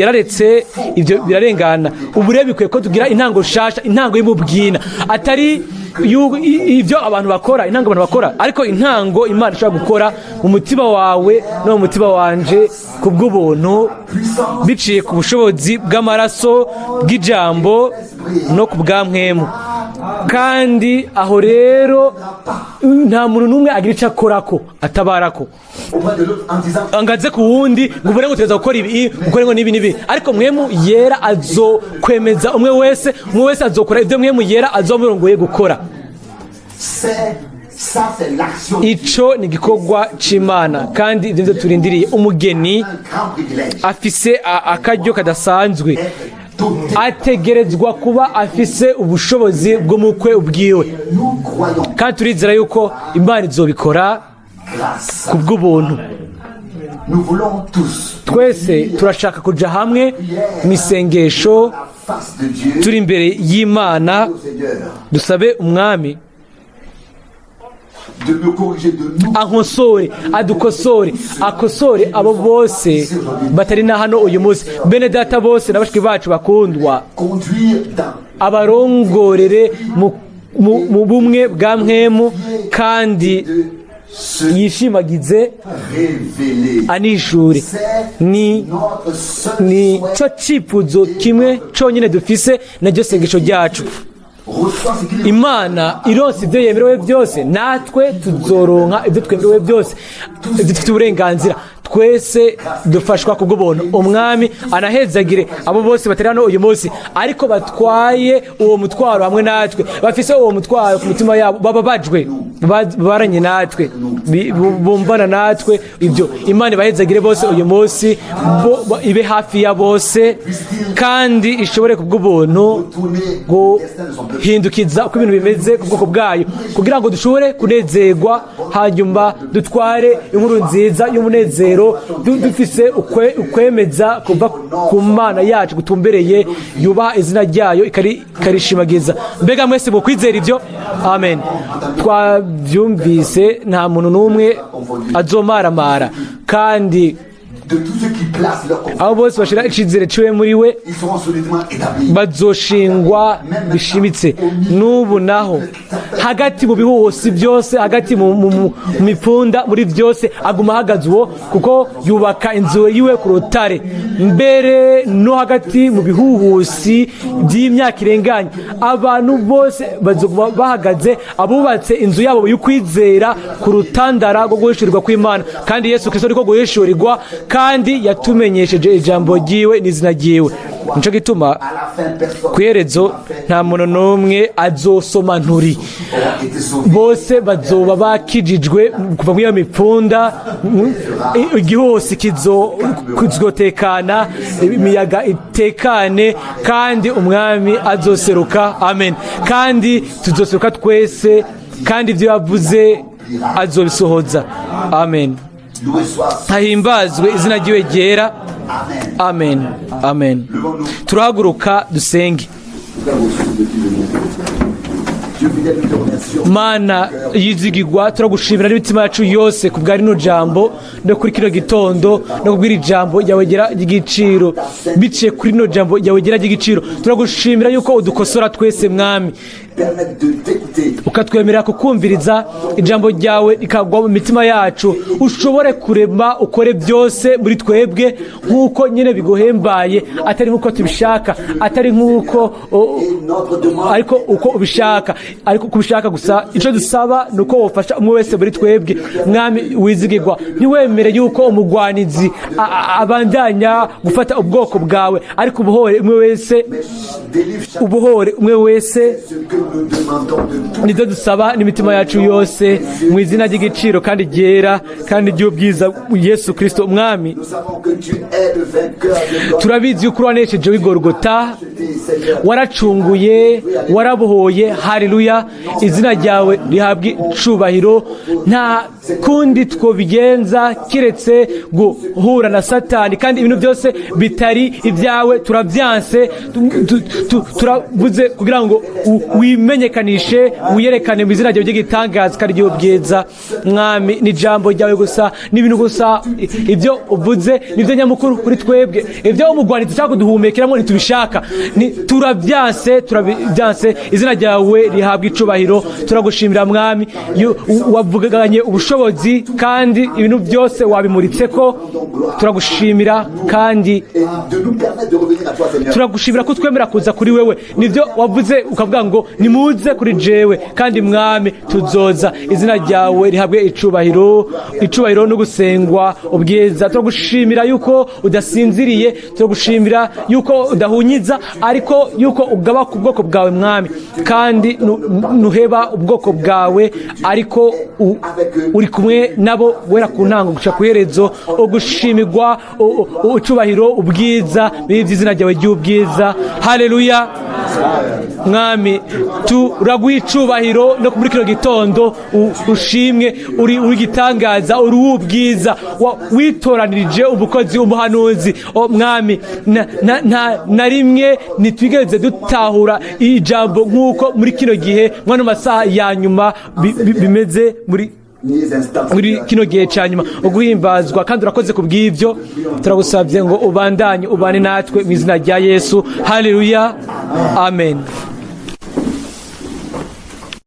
yararetse ibyo birarengana. Ubu rero bikwiye ko tugira intango shasha, intango y'ububwina, atari ibyo abantu bakora, intango abantu bakora, ariko intango Imana ishobora gukora mu mutima wawe no mu mutima wanje ku bw'ubuntu, biciye ku bushobozi bw'amaraso, bw'ijambo no ku bwa Mpwemu. Kandi aho rero nta muntu n'umwe agira icyo akorako atabarako Auprès de l'autre en disant ngo aze ku wundi ngo ubure ngo tuza gukora ibi, ukore ngo n'ibi n'ibi. Ariko Mpwemu Yera azokwemeza umwe wese. Umwe wese azokora ibyo Mpwemu Yera azomurongoye gukora. C'est ça, c'est l'action de Dieu. Ico ni igikorwa c'Imana, kandi ibyo nivyo turindiriye. Umugeni Un grand privilège. afise akaryo kadasanzwe. Être doté. Ategerezwa kuba afise ubushobozi bw'umukwe ubwiwe. Nous croyons Kandi turizera yuko Imana izobikora grâce. ku bw'ubuntu. Nous voulons tous Twese turashaka kuja hamwe mu isengesho, la face de Dieu turi imbere y'Imana, au Seigneur dusabe Umwami de me corriger, de nous ankosore, adukosore, akosore abo bose batari na hano uyu munsi, bene data bose na bashiki bacu bakundwa, conduire dans abarongorere mu bumwe bwa Mpwemu, kandi de se yishimagize, révéler. anishure. C'est Ni notre seul ni souhait. cyo cyifuzo kimwe cyonyine dufise, naryo sengesho ryacu. Reçoit ce qu'il est Imana ironse ibyo yemerewe byose, natwe tuzoronka ibyo twemerewe byose, ibyo dufite uburenganzira. Twese dufashwa ku bw'ubuntu. Umwami anahezagire abo bose batari hano uyu munsi, ariko batwaye uwo mutwaro hamwe natwe, bafise uwo mutwaro ku mitima yabo, bababajwe, babaranye natwe, bumvana natwe ibyo. Imana ibahezagire bose uyu munsi, ibe hafi ya bose, kandi ishobore ku bw'ubuntu tourner le destin de son peuple. guhindukiza uko ibintu bimeze ku bwoko bwayo, kugira ngo dushobore kunezerwa, hanyuma dutware inkuru nziza y'umunezero. umunezero, dufise ukwemeza kuva ku Mana yacu gutumbereye, yubaha izina ryayo, ikarishimagiza. Mbega mwese mukwizera ibyo? Amen. Twabyumvise, nta muntu n'umwe azomaramara, kandi De tous ceux qui placent leur confiance, abo bose bashira icizere ciwe muri we ils seront solidement établis. bazoshingwa bishimitse. N'ubu naho, hagati mu bihuhusi byose, hagati mu mipfunda, muri byose aguma ahagaze uwo, kuko yubaka inzu yiwe ku rutare. Mbere no hagati mu bihuhusi by'imyaka irenganye, abantu bose bazoguma bahagaze, abubatse inzu yabo y'ukwizera ku rutandara rwo guhishurirwa kw'Imana. Kandi Yesu Kristo ariko guhishurirwa, kandi yatumenyesheje ijambo ryiwe n'izina ryiwe. Nico gituma À la fin, personne ku iherezo nta muntu n'umwe azosoma nturi. aura été sauvé. Bose bazoba bakijijwe kuva muri iyo mipfunda. Igihuhusi kizotekana, imiyaga itekane, kandi umwami azoseruka. Amen. Kandi tuzoseruka twese, kandi ibyo yavuze azobisohoza. Amen. Loué soit. Hahimbazwe izina ryiwe ryera. Amen. Amen, amen. Levons-nous. Turahaguruka dusenge. Frère Bossu, depuis le Dieu fidèle, nous te remercions. Mana yizigirwa, turagushimira n'imitima yacu yose ku bwa rino jambo no kuri kino gitondo, no kubwira ijambo ryawe ry'igiciro. Biciye kuri rino jambo ryawe ry'igiciro, turagushimira yuko udukosora twese, Mwami, Permettre de t'écouter. ukatwemerera kukumviriza, ijambo ryawe rikagwa mu mitima yacu, ushobore kurema ukore byose muri twebwe nk'uko nyine biguhembaye, atari nk'uko tubishaka, atari nk'uko Et notre demande ariko uko ubishaka, ariko uko ubishaka gusa. Icyo dusaba ni uko wofasha umwe wese muri twebwe, Mwami wizigirwa. Ntiwemere yuko umugwanizi abandanya gufata ubwoko bwawe, ariko ubuhore umwe wese, délivre chacun ubuhore umwe wese. ce que nous demandons de tout Nibyo dusaba n'imitima yacu yose, mu izina ry'igiciro kandi ryera kandi ry'ubwiza, Yesu Kirisito Umwami. Nous savons que tu es le vainqueur de God. Turabizi yuko uranesheje w'Igorogota. Seigneur, Waracunguye, warabohoye. Haleluya, izina ryawe rihabwa icubahiro. Nta kundi twobigenza kiretse guhura na Satani, kandi ibintu byose bitari ibyawe turabyanse. Turavuze kugira ngo wimenyekanishe, wiyerekane mu izina ryawe ry'igitangaza kandi ry'ubwiza. Mwami, ni ijambo ryawe gusa, ni ibintu gusa, ibyo uvuze nibyo nyamukuru kuri twebwe. Ibyo umugwanizi ushaka kuduhumekeramo ntitubishaka. Turabyanse, turabyanse. Izina ryawe rihabwa icubahiro. Turagushimira, Mwami. Wavuganye ubushobozi kandi ibintu byose wabimuritse ko. Turagushimira kandi et de nous permettre de revenir à toi, Seigneur. turagushimira ko twemera kuza kuri wewe. Nibyo wavuze, ukavuga ngo nimuze kuri jewe, kandi Mwami tuzoza. Izina ryawe rihabwe icubahiro, icubahiro no gusengwa, ubwiza. Turagushimira yuko udasinziriye, turagushimira yuko udahunyiza, ariko yuko ugaba ku bwoko bwawe, Mwami, kandi nuheba ubwoko bwawe, ariko uri kumwe nabo guhera ku ntango guca ku iherezo. Ugushimirwa, icubahiro, ubwiza by'izina ryawe ry'ubwiza. Haleluya. Mwami, turaguha icubahiro no muri kino gitondo. Ushimwe, uri igitangaza, uri uw'ubwiza. Witoranirije umukozi, umuhanuzi. O Mwami, na rimwe ntitwigeze dutahura ijambo nk'uko muri kino gihe, mwano masaha ya nyuma bimeze muri Niez instants, muri Seigneur. kino gihe cya nyuma. Uguhimbazwa, kandi urakoze ku bw'ibyo. Turagusabye ngo ubandanye ubane natwe mu izina rya Yesu. Haleluya, amen.